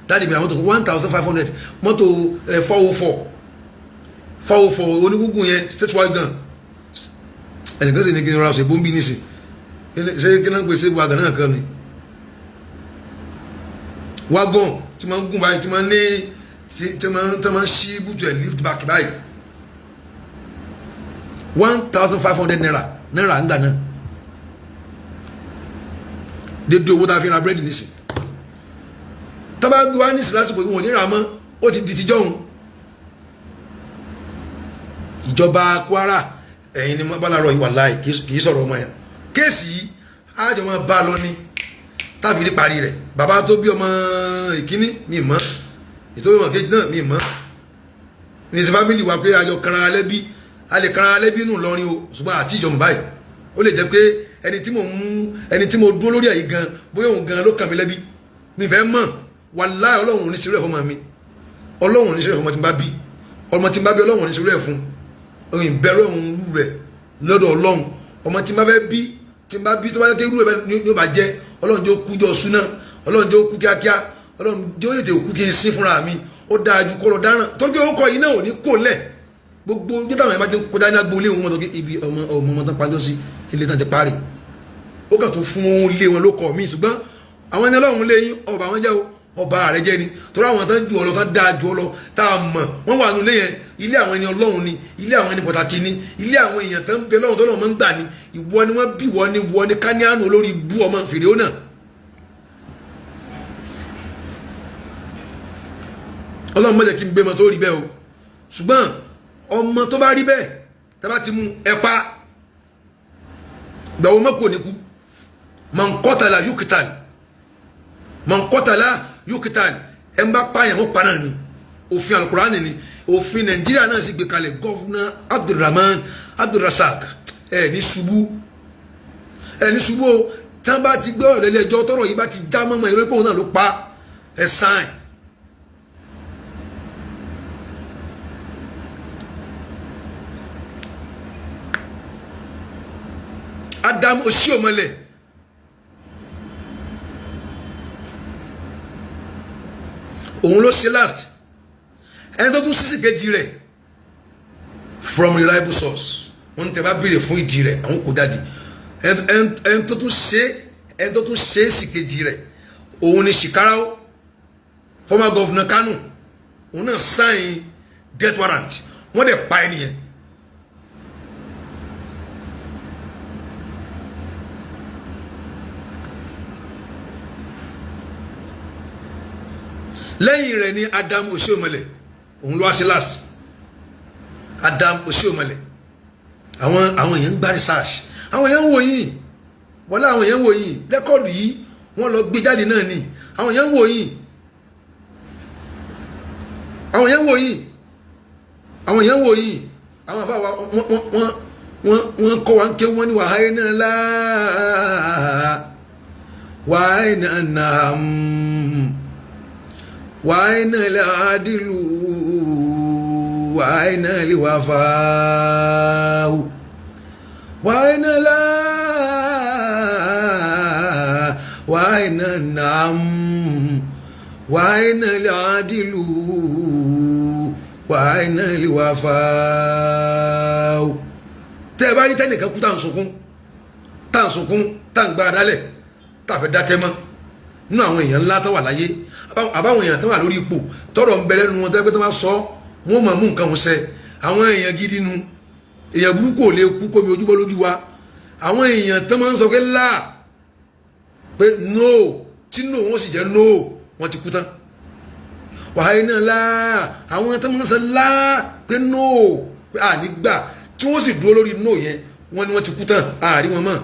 Daddy mi ra mọ́tò kan 1,500, mọ́tò 404, 404 onígúngún yẹn, state wagon. Ẹnìkan sì ní kí n ra ọ̀sẹ̀ bóńbí nísìn. Ṣé kí náà ń pè ṣé wagon náà kan ni? Wagon tí máa ń gùn báyìí, tí máa ń ní, tí máa ń ṣí bùtù ẹ̀ lift back báyìí. 1,500 naira ń gbà náà, dédé owó tá a fi ra búrẹ́dì nísìn. Tọ́ba gbé wá nísìn lásìkò, ìwọ̀n onírà mọ́, ó ti di tijọ́ òun. Ìjọba Kwara, ẹ̀yin ni bálárọ̀ yìí wà láì kì í sọ̀rọ̀ ọmọ yẹn. Case yìí ájọ máa bá a lọ ní tàbí ní parí rẹ̀. Bàbá tó bí ọmọ ìkíní mi mọ́, ètò ọmọ kejì náà mi mọ́ ní sẹ family wa pé àjọ kanra lẹ́bí. A lè kanra lẹ́bí nù lọ́rin o, ṣùgbọ́n àti ìjọba báyìí, ó lè jẹ́ pé ẹni tí mo mú, ẹni tí mo dúró lórí ẹ̀yìn gan, bóyá òun gan ló kàn mí lẹ́bí, mi fẹ́ mọ̀. Wàláhì, Ọlọ́run ò ní ṣerú ẹ̀ fọmọ mi. Ọlọ́run ò ní ṣerú ẹ̀ fọmọ tí n bá bí. Ọmọ tí n bá bí, Ọlọ́run ò ní ṣerú ẹ̀ fún. Òun ìbẹ̀rù òun rú rẹ̀ lọ́dọ̀ Ọlọ́run. Ọmọ tí n bá fẹ́ bí, tí n bá bí, tó bá yẹ kí irú ẹ̀ ní ó bá jẹ́, Ọlọ́run jẹ́ ó kú jọ súná, Ọlọ́run jẹ́ ó kú kíákíá, Ọlọ́run jẹ́ ó tètè kú kí n sín fúnra mi. Ó dáa ju kó lọ dáràn, torí pé ó kọ yìí náà ò ní kó lẹ̀. Gbogbo ojú táwọn ẹ̀ bá ti ń kọjá ní agboolé òun mọ́tò, ibi ọmọ ọmọ ọmọ tán pàjọ́ sí ilé tán ti parí, ó kàn tún fún ilé wọn ló kọ mí. Ṣùgbọ́n àwọn ẹni Ọlọ́run lé yín, ọba àwọn jẹ́ o, ọba rẹ jẹ́ ni, torí àwọn tán ju ọ lọ, tán dáa ju ọ lọ, tá a mọ̀ wọ́n wà nulẹ̀ yẹn. Ilé àwọn ẹni Ọlọ́run ni, ilé àwọn ẹni pàtàkì ni, ilé àwọn èèyàn tán bẹ lọ́run tó lọ́run máa ń gbà ni. Ìwọ ni wọ́n bí, wọ́n ni, wọ́n ni káníánù olórí bú ọmọ fèrè ó náà. Ọlọ́run má jẹ́ kí n gbé ọmọ tó rí bẹ́ẹ̀ o. Ṣùgbọ́n ọmọ tó bá rí bẹ́ẹ̀, tá bá ti mú ẹ pa, gbàwó mọ́kò ní kú. Man qatala yuqtal, man qatala yuqtal. Ẹ̀ ń bá pààyàn, wọ́n pa náà ni. Òfin Alukurani ni, òfin Nàìjíríà náà sì gbé kalẹ̀. Governor Abdulrahman Abdulrasaq, ẹ ní ṣubú, ẹ ní ṣubú o. Tí wọ́n bá ti gbé ọ̀rọ̀ lẹ́lẹ́jọ́, tọ́rọ̀ yìí bá ti já mọ́mọ́ ìró pé òun náà ló pa, ẹ sign. Adam Oshiomhole, òun ló ṣe last. Ẹni tó tún sísì kejì rẹ̀, from reliable source, wọ́n ní tẹ́ bá béèrè fún ìdí rẹ̀, àwọn kò jáde. Ẹni tó tún ṣe sí kejì rẹ̀, òun ni Shekarau, former governor Kano. Òun náà sign death warrant, wọ́n dẹ̀ pa ẹni yẹn. Lẹ́yìn rẹ̀ ni Adam Oshiomhole, òun ló wá sí last. Adam Oshiomhole. Àwọn èèyàn ń gbá research, àwọn èèyàn ń wò yín wọlé, àwọn èèyàn ń wò yín. Record yìí, wọ́n lọ gbé jáde náà ni. Àwọn èèyàn ń wò yín, àwọn èèyàn ń wò yín, àwọn èèyàn ń wò yín. Àwọn àfa wa, wọ́n kọ́ wa ń ké, wọ́n ní wàhálà náà láà wàhálà náà wàhálà làádìlú wàhálà lìwàfáà wàhálà láà wàhálà náà wàhálà làádìlú wàhálà lìwàfáà. Tẹ́ ẹ bá rí tẹ́nìkan kú, tá à ń sunkún, tá à ń sunkún, tá à ń gba adálẹ̀, tá a fẹ́ dákẹ́ mọ́ nínú àwọn èèyàn ńlá tó wà láyé, àbáwọn èèyàn tó wà lórí ipò, tọrọ ń bẹ lẹ́nu wọn, tẹ́gbẹ́ tó máa sọ, wọn máa mú nǹkan wọn ṣẹ. Àwọn èèyàn gidi nu. Èèyàn burúkú ò lè kú kómi ojúbọ lójú wa. Àwọn èèyàn tó máa ń sọ pé láà, pé no, tí no wọn sì jẹ́ no, wọn ti kú tán. Wàhálà náà láà, àwọn tó máa ń sọ láà pé no, pé à ní gbà, tí wọ́n sì dúró lórí no yẹn, wọ́n ní wọ́n ti kú tán, àárí wọn mọ̀.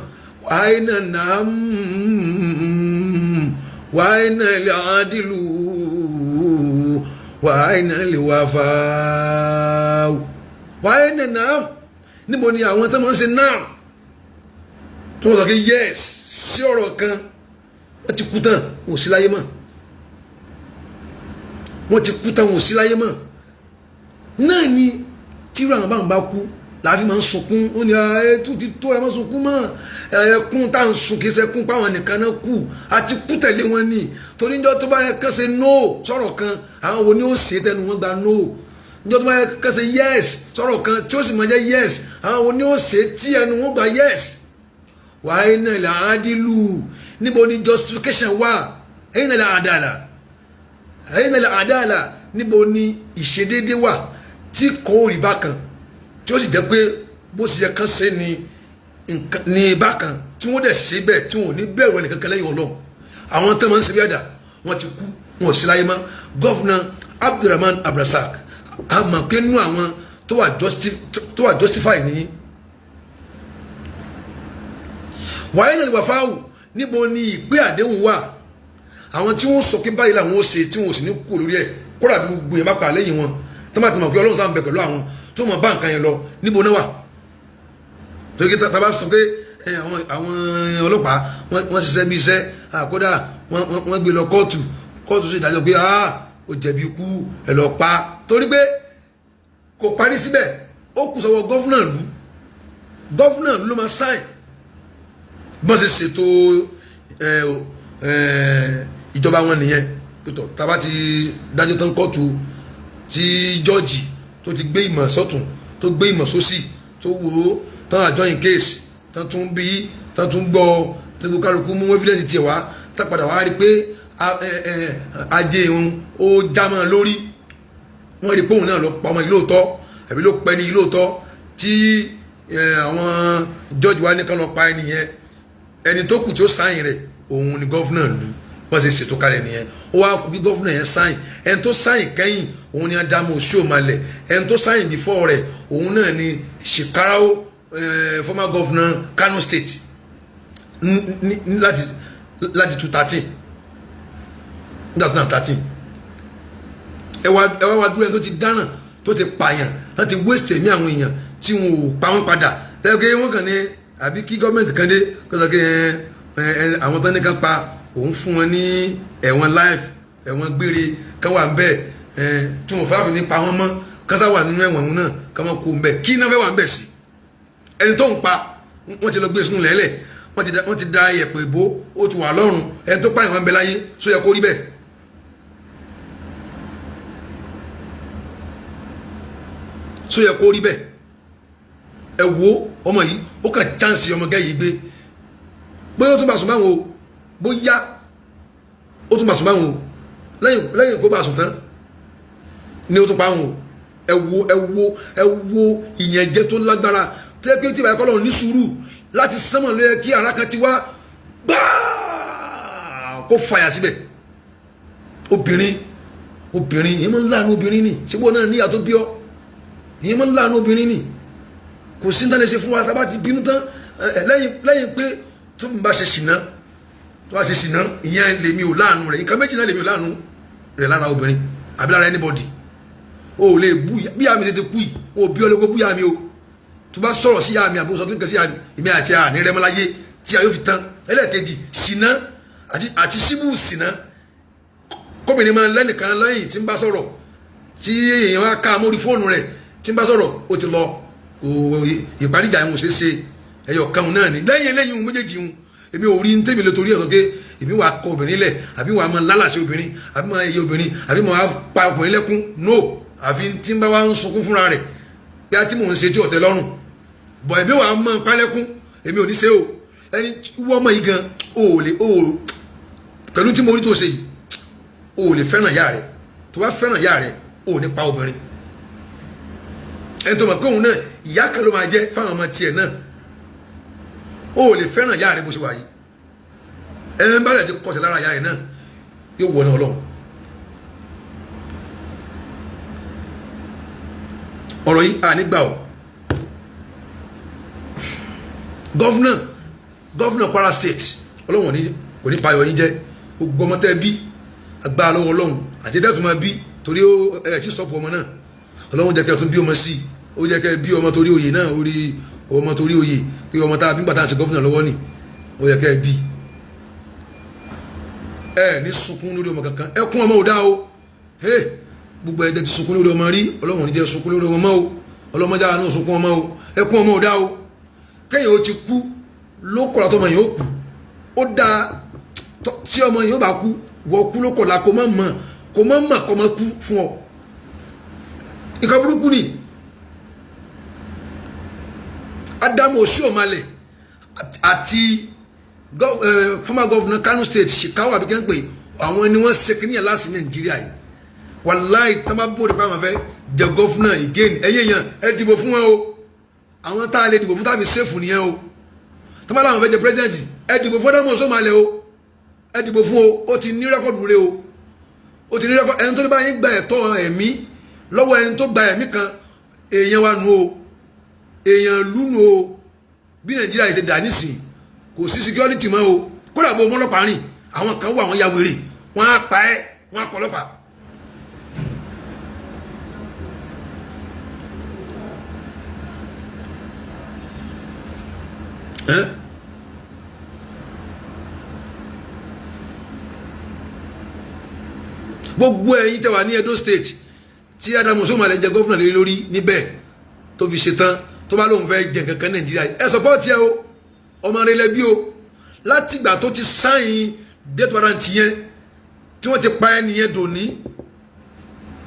Wàhálà náà wàhálà lè àdìlú wàhálà lè wàfà wàhálà náà. Níbo ni àwọn tó máa ń ṣe náà, tó wọ́n sọ pé yes sí ọ̀rọ̀ kan? Wọ́n ti kú tán, wọn ò sí láyé mọ́. Wọ́n ti kú tán, wọn ò sí láyé mọ́. Náà ni tírú àwọn báwọn bá kú, làá fi máa ń sunkún. Ó ní ẹ tó ti tó, ẹ má sunkún mọ́. Ẹkún tá à ń sun kì í ṣẹkún páwọn nìkan náà kú, àti kú tẹ̀lé wọn ni. Torí níjọ́ tó bá yẹ kán ṣe no sọ̀rọ̀ kan, àwọn wo ni ó ṣe tẹnu wọn gba no? Níjọ́ tó bá yẹ kán ṣe yes sọ̀rọ̀ kan, tí ó sì máa jẹ́ yes, àwọn wo ni ó ṣe tí ẹnu wọn gba yes? Wàá iná ilẹ̀ àádìlú, níbo ni justification wà? Ẹ̀yin ilẹ̀ àdàlà, ẹ̀yin ilẹ̀ àdàlà, níbo ni ìṣedéédé wà tí kò rí bákan, tí ó sì jẹ́ pé bó ṣe yẹ kán ṣe ni ní bákan, tí wọ́n dẹ̀ ṣe bẹ́ẹ̀, tí wọ́n ò ní bẹ̀rù ẹnìkankan lẹ́yìn Ọlọ́run? Àwọn tó máa ń ṣe bí àdà, wọ́n ti kú, wọn ò sí láyé mọ́. Governor Abdulrahman Abdulrasaq, a mọ̀ pé nínú àwọn tó wà justify ní. Wàá ní wàfáwù, níbo ni ìpè àdéhùn wà? Àwọn tí wọ́n sọ pé báyìí làwọn ó ṣe, tí wọ́n ò sì ní kú lórí ẹ̀, kódà bí gbogbo yẹn bá pa lẹ́yìn wọn, tó bá ti mọ̀ pé Ọlọ́run sáà ń bẹ pẹ̀lú àwọn, tó mọ̀ bá nǹkan yẹn lọ, níbo náà wà? Torí tá a bá sọ pé àwọn ọlọ́pàá, wọ́n ṣiṣẹ́ bí iṣẹ́, kódà wọ́n gbé lọ kóòtù, kóòtù sì dájọ́ pé ó jẹ̀bi ikú, ẹ̀ lọ pa. Torí pé kò parí síbẹ̀, ó kù sọ́wọ́ governor ìlú. Governor ìlú ló máa sign. Bọ́n ṣe ṣètò ìjọba wọn nìyẹn. Pẹ̀tọ̀ tá a bá ti dájọ́ tán kóòtù, tí jọ́ọ̀jì tó ti gbé ìmọ̀ sọ́tún, tó gbé ìmọ̀ sósì, tó wò ó tán, adjourn case tán, tún bí tán, tún gbọ́ tí gbogbo kálukú mú evidence tiẹ̀ wá, tá padà wá rí pé ajé òun ó já mọ́ lórí, wọ́n rí pé òun náà ló pa ọmọ yìí lóòótọ́, àbí ló pẹ́ ní yìí lóòótọ́, tí àwọn jọ́ọ̀jì wa ní kán lọ pa ẹni yẹn, ẹni tó kù tí ó sign rẹ̀, òun ni governor ìlú. Wọ́n ṣe ṣètò kalẹ̀ nìyẹn. Ó wá kú kí governor yẹn sign. Ẹni tó sign kẹ́yìn, òun ni Adamu Oshiomhole. Ẹni tó sign before rẹ̀, òun náà ni Shekarau, former governor Kano State, láti 2013, 2013. Ẹ wá dúró, ẹni tó ti dáràn, tó ti pààyàn, láti waste ẹ̀mí àwọn èèyàn tí wọn ò pa wọ́n padà tẹ́lẹ̀ pé wọ́n kàn ní àbí kí gọ́ọ̀mẹ̀ntì kan dé kó sọ pé ẹ àwọn tán ní ká pa, òun fún wọn ní ẹ̀wọ̀n life, ẹ̀wọ̀n gbére, kán wà ń bẹ̀ ẹ tí wọn fẹ́ fi ní pa wọ́n mọ́, kán sá wà nínú ẹ̀wọ̀n òun náà, kán wọ́n kó ń bẹ̀. Kí iná fẹ́ wà ń bẹ̀ sí? Ẹni tó ń pa, wọ́n ti lọ gbé sínú lẹ́lẹ̀, wọ́n ti da ẹ̀pẹ̀ ìbò, ó ti wà lọ́rùn. Ẹni tó pààyàn wọn bẹ láyé, só yẹ kó rí bẹ́ẹ̀? Só yẹ kó rí bẹ́ẹ̀? Ẹ wo ọmọ yìí, ó kàn chance ọmọ gẹ́ yìí gbé. Bóyá ó tún bá sùn báwọn o, bóyá ó tún bá sùn báwọn o, lẹ́yìn kó bá sùn tán ni ó tún pa wọn o. Ẹ wo, ẹ wo, ẹ wo ìyànjẹ tó lágbára tó yẹ pé tí ìbáyọ̀ kọ́ ní sùúrù láti sánmọ̀ ló yẹ kí ara kan ti wá gbáà kó fàyà síbẹ̀. Obìnrin, obìnrin yìí máa ń láàánú obìnrin ni. Síbò náà níyà tó bí ọ, yìí máa ń láàánú obìnrin ni. Kò sí ní tán lè ṣe fún wa tá a bá ti bínú tán. Lẹ́yìn pé tó ń bá ṣe ṣìnà, tó bá ṣe ṣìnà, ìyẹn lèmi ò láàánú rẹ̀. Nǹkan méjì náà lèmi ò láàánú rẹ̀ lára obìnrin àbí lára anybody. O ò lè bú bí àmì tètè kú yìí, o ò bí ọ lè kó bú yà mí o. Tó bá sọ̀rọ̀ sí yà mí àbí o sọ tó ń kẹ́ sí yà mí, èmi àti àní rẹ́mọ́láyé tí a yóò fi tán. Ẹlẹ́ẹ̀kejì, ṣìnà àti síbù ṣìnà, kóbìnrin máa lẹ́nìkan lẹ́yìn tí ń bá sọ̀rọ̀, tí èèyàn wá ká mórí fóònù rẹ̀ tí ń bá sọ̀rọ̀, ó ti lọ. Kò ìparíjà ìhun ṣe ṣe ẹyọ kan náà ni. Lẹ́yìn eléyìí méjèèjì ń, èmi ò rí ní tèmi lè torí ẹ̀ sọ pé èmi wà kọ obìnrin lẹ̀, àbí wà máa lálàsẹ obìnrin, àbí máa yẹ obìnrin, àbí máa pa ọkùnrin lẹ́kún. No, àfi tí ń bá wa ń sunkún fúnra rẹ̀ bí a tí mò ń ṣe tí ọ̀tẹ̀ lọ́rùn bọ̀, èmi wà máa pa lẹ́kún, èmi ò ní ṣe o. Ẹni wọ́n mọ̀ yìí gan, o ò lè o pẹ̀lú tí mo rí tó ṣe yìí, o ò lè fẹ́ràn ìyá rẹ̀. Tó bá fẹ́ràn ìyá rẹ̀, o ò ní pa obìnrin. Ẹni tó mọ̀ pé òun náà ìyá kan ló máa jẹ́ fáwọn ọmọ tiẹ̀ náà, o ò lè fẹ́ràn ìyá rẹ̀ bó ṣe wà yìí. Ẹni bá lè ti kọsẹ̀ lára ìyá rẹ̀ náà, yóò wọ ní Ọlọ́run. Ọ̀rọ̀ yìí à nígbà o. Governor Kwara State, Ọlọ́run kò ní payọ̀ yín jẹ́. Gbogbo ọmọ tẹ́ bí, agbára lọ́wọ́ Ọlọ́run àti tẹ́tù máa bí, torí ẹ ti sọ́pọ̀ ọmọ náà. Ọlọ́run jẹ́ kẹ́ ẹ tún bí ọmọ sí i. Ó jẹ́ kẹ́ ẹ bí ọmọ torí oyè náà, orí ọmọ torí oyè pé ọmọ tá a bí gbàtà àti governor lọ́wọ́ ni ó yẹ kẹ́ ẹ bí. Ẹ ní sunkún lórí ọmọ kankan. Ẹ kún ọmọ ò dá o. Gbogbo ẹ jẹ́ ti sunkún lórí ọmọ rí, Ọlọ́run ní jẹ́ sunkún lórí ọmọ mọ́ o. Ọlọ́mọdé àwọn náà sunkún ọmọ o. Ẹ kún ọmọ ò dá o. Kẹ́yìn ó ti kú ló kọ̀ọ̀lá tọmọ yìí ó kú, ó dáa. Tí ọmọ yìí ó bá kú, wọ́n kú ló kọ̀ọ̀lá, kó má mọ̀, kó má mọ̀ kó má kú fún ọ. Nǹkan burúkú ni. Adamu Oshiomhole àti former governor Kano State, Shekau, àbí kí wọ́n pè àwọn ni wọ́n ṣe kí ní ẹ̀ láti Nàìjíríà yìí. Wàláì, tán bá bóde pé àwọn fẹ́ jẹ governor again, ẹ̀yẹ̀ yẹn, ẹ dìbò fún wọn o. Àwọn tá a lè dìbò fún tàbí sèfù nìyẹn o. Tán bá láwọn fẹ́ jẹ president, ẹ dìbò fún Adamu Oshiomhole o. Ẹ dìbò fún o. Ó ti ní record rẹ o, ó ti ní record. Ẹni tó ní bá yín gba ẹ̀tọ́ ẹ̀mí lọ́wọ́ ẹni tó gba ẹ̀mí kan, èèyàn wa nù o, èèyàn lù nù o. Bí Nàìjíríà ṣe dà nísìn, kò sí security mọ́ o. Kódà bó ọmọlọ́pàá rìn, àwọn kan wà, wọ́n ya wèrè, wọ́n á pa ẹ́, wọ́n á kọ́ ọlọ́pàá. Ẹ́ gbogbo ẹ̀yin tẹ́ wà ní Edo State tí Adamu Oshiomhole jẹ governor lé lórí níbẹ̀ tó fi ṣetán, tó bá lóun fẹ́ jẹ kankan Nàìjíríà, ẹ support ẹ o. Ọmọ rẹ lẹbi o. Látìgbà tó ti sign death warrant yẹn tí wọ́n ti pa ẹni yẹn dòní,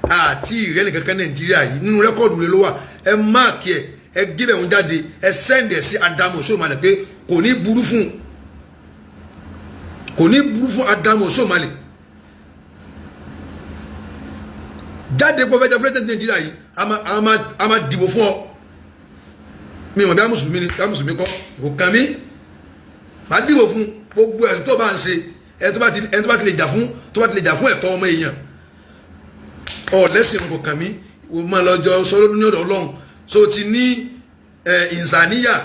àti ìrẹ́lẹ̀ kankan Nàìjíríà yìí nínú record rẹ ló wà. Ẹ mark ẹ, ẹ gé bẹ̀ ń jáde, ẹ send ẹ sí Adamu Oshiomhole pé kò ní burú fún, kò ní burú fún Adamu Oshiomhole. Jáde kó fẹ́ jẹ president Nàìjíríà yìí, a máa dìbò fún ọ. Mi mọ̀ bí a mùsùlùmí ni, bí a mùsùlùmí kọ́, kò kàn mí, máa dìbò fún. Gbogbo ẹ̀sìn tó bá ń ṣe, Ẹni tó bá ti ẹni tó bá ti lè jà fún, tó bá ti lè jà fún ẹ̀tọ́ ọmọ èèyàn, ọ̀lẹ́sìn kò kàn mí, wò máa lọ jọ sọ ní ọ̀dọ̀ Ọlọ́run. So ti ní ẹ ìnsàníyà,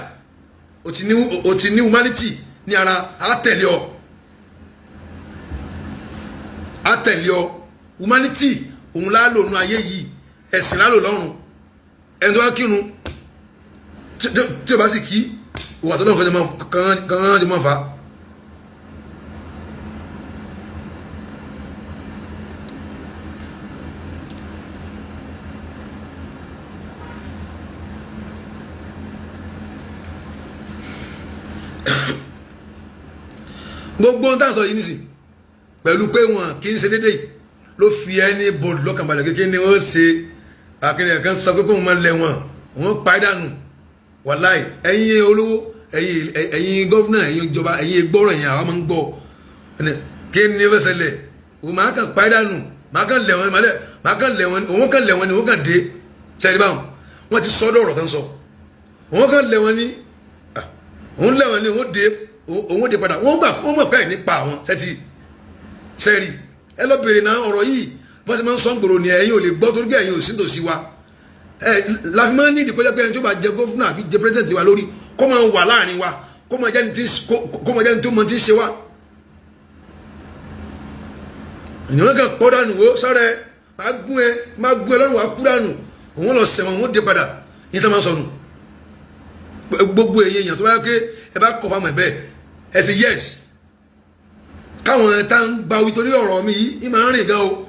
o ti ní humanity ní ara, á tẹ̀lé ọ, á tẹ̀lé ọ. Humanity òun lálò nù ayé yìí, ẹ̀sìn lálò lọ́run. Ẹni tó bá kírun, tí o bá sì kí òun àtọ́lọ́run kan jọ máa fà á. Gbogbo ohun tá à ń sọ yìí nísìn, pẹ̀lú pé wọn kì í ṣe déédéé, ló fi ẹni bòdù lọ́kàn balẹ̀ kékeré ni wọ́n ṣe. Àkìrìn kan sọ pé kóun máa lẹ̀ wọ́n, wọ́n pa é dànù. Wàláì, ẹ̀yin olówó, ẹ̀yin governor, ẹ̀yin ìjọba, ẹ̀yin gbọ́rọ̀ yẹn, àwọn máa ń gbọ́. Kí ni ó fẹ́ ṣẹlẹ̀? Òun máa kàn pa é dànù, máa kàn lẹ̀ wọ́n, máa kàn lẹ̀ wọ́n, òun kàn lẹ̀ wọ́n ni, òun kàn dé sẹ́yìn báwọn. Wọ́n ti sọ́dọ̀ ọ̀rọ̀ tó ń sọ, òun kàn lẹ̀ wọ́n ni, òun lẹ̀ wọ́n ni, òun dé, òun dé padà. Wọ́n gbà, wọ́n mọ̀ pé ẹ̀ nípa àwọn sẹ́tì sẹ́ẹ̀rì. Ẹ lọ bèrè náà ọ̀rọ̀ yìí, bọ́n ti máa ń sọ ń gbòòrò ni ẹ̀yin ò lè gbọ́, torí pé ẹ̀yin ò sí tòsí wa. Ẹ láfi máa ń ní ìdíkọ́jà pé ẹni tó bá jẹ governor àbí jẹ president wa lórí, kó máa wà láàrin wa, kó máa jẹ́ni tó mọ tí ń ṣe wa. Ìyẹn kan pọ́ dànù wo sọ́rọ̀ ẹ, máa gún ẹ, máa gún ẹ lọ́rùn, wá kú dànù. Òun lọ sẹ̀wọ̀n, òun dé padà. Yín tó máa sọnù gbogbo èyí èèyàn tó bá yẹ pé ẹ bá kọ̀ fáwọn ẹ̀ bẹ́ẹ̀, ẹ sì yes káwọn tá ń gba wí, torí ọ̀rọ̀ mi yìí ní máa ń rìn gan o.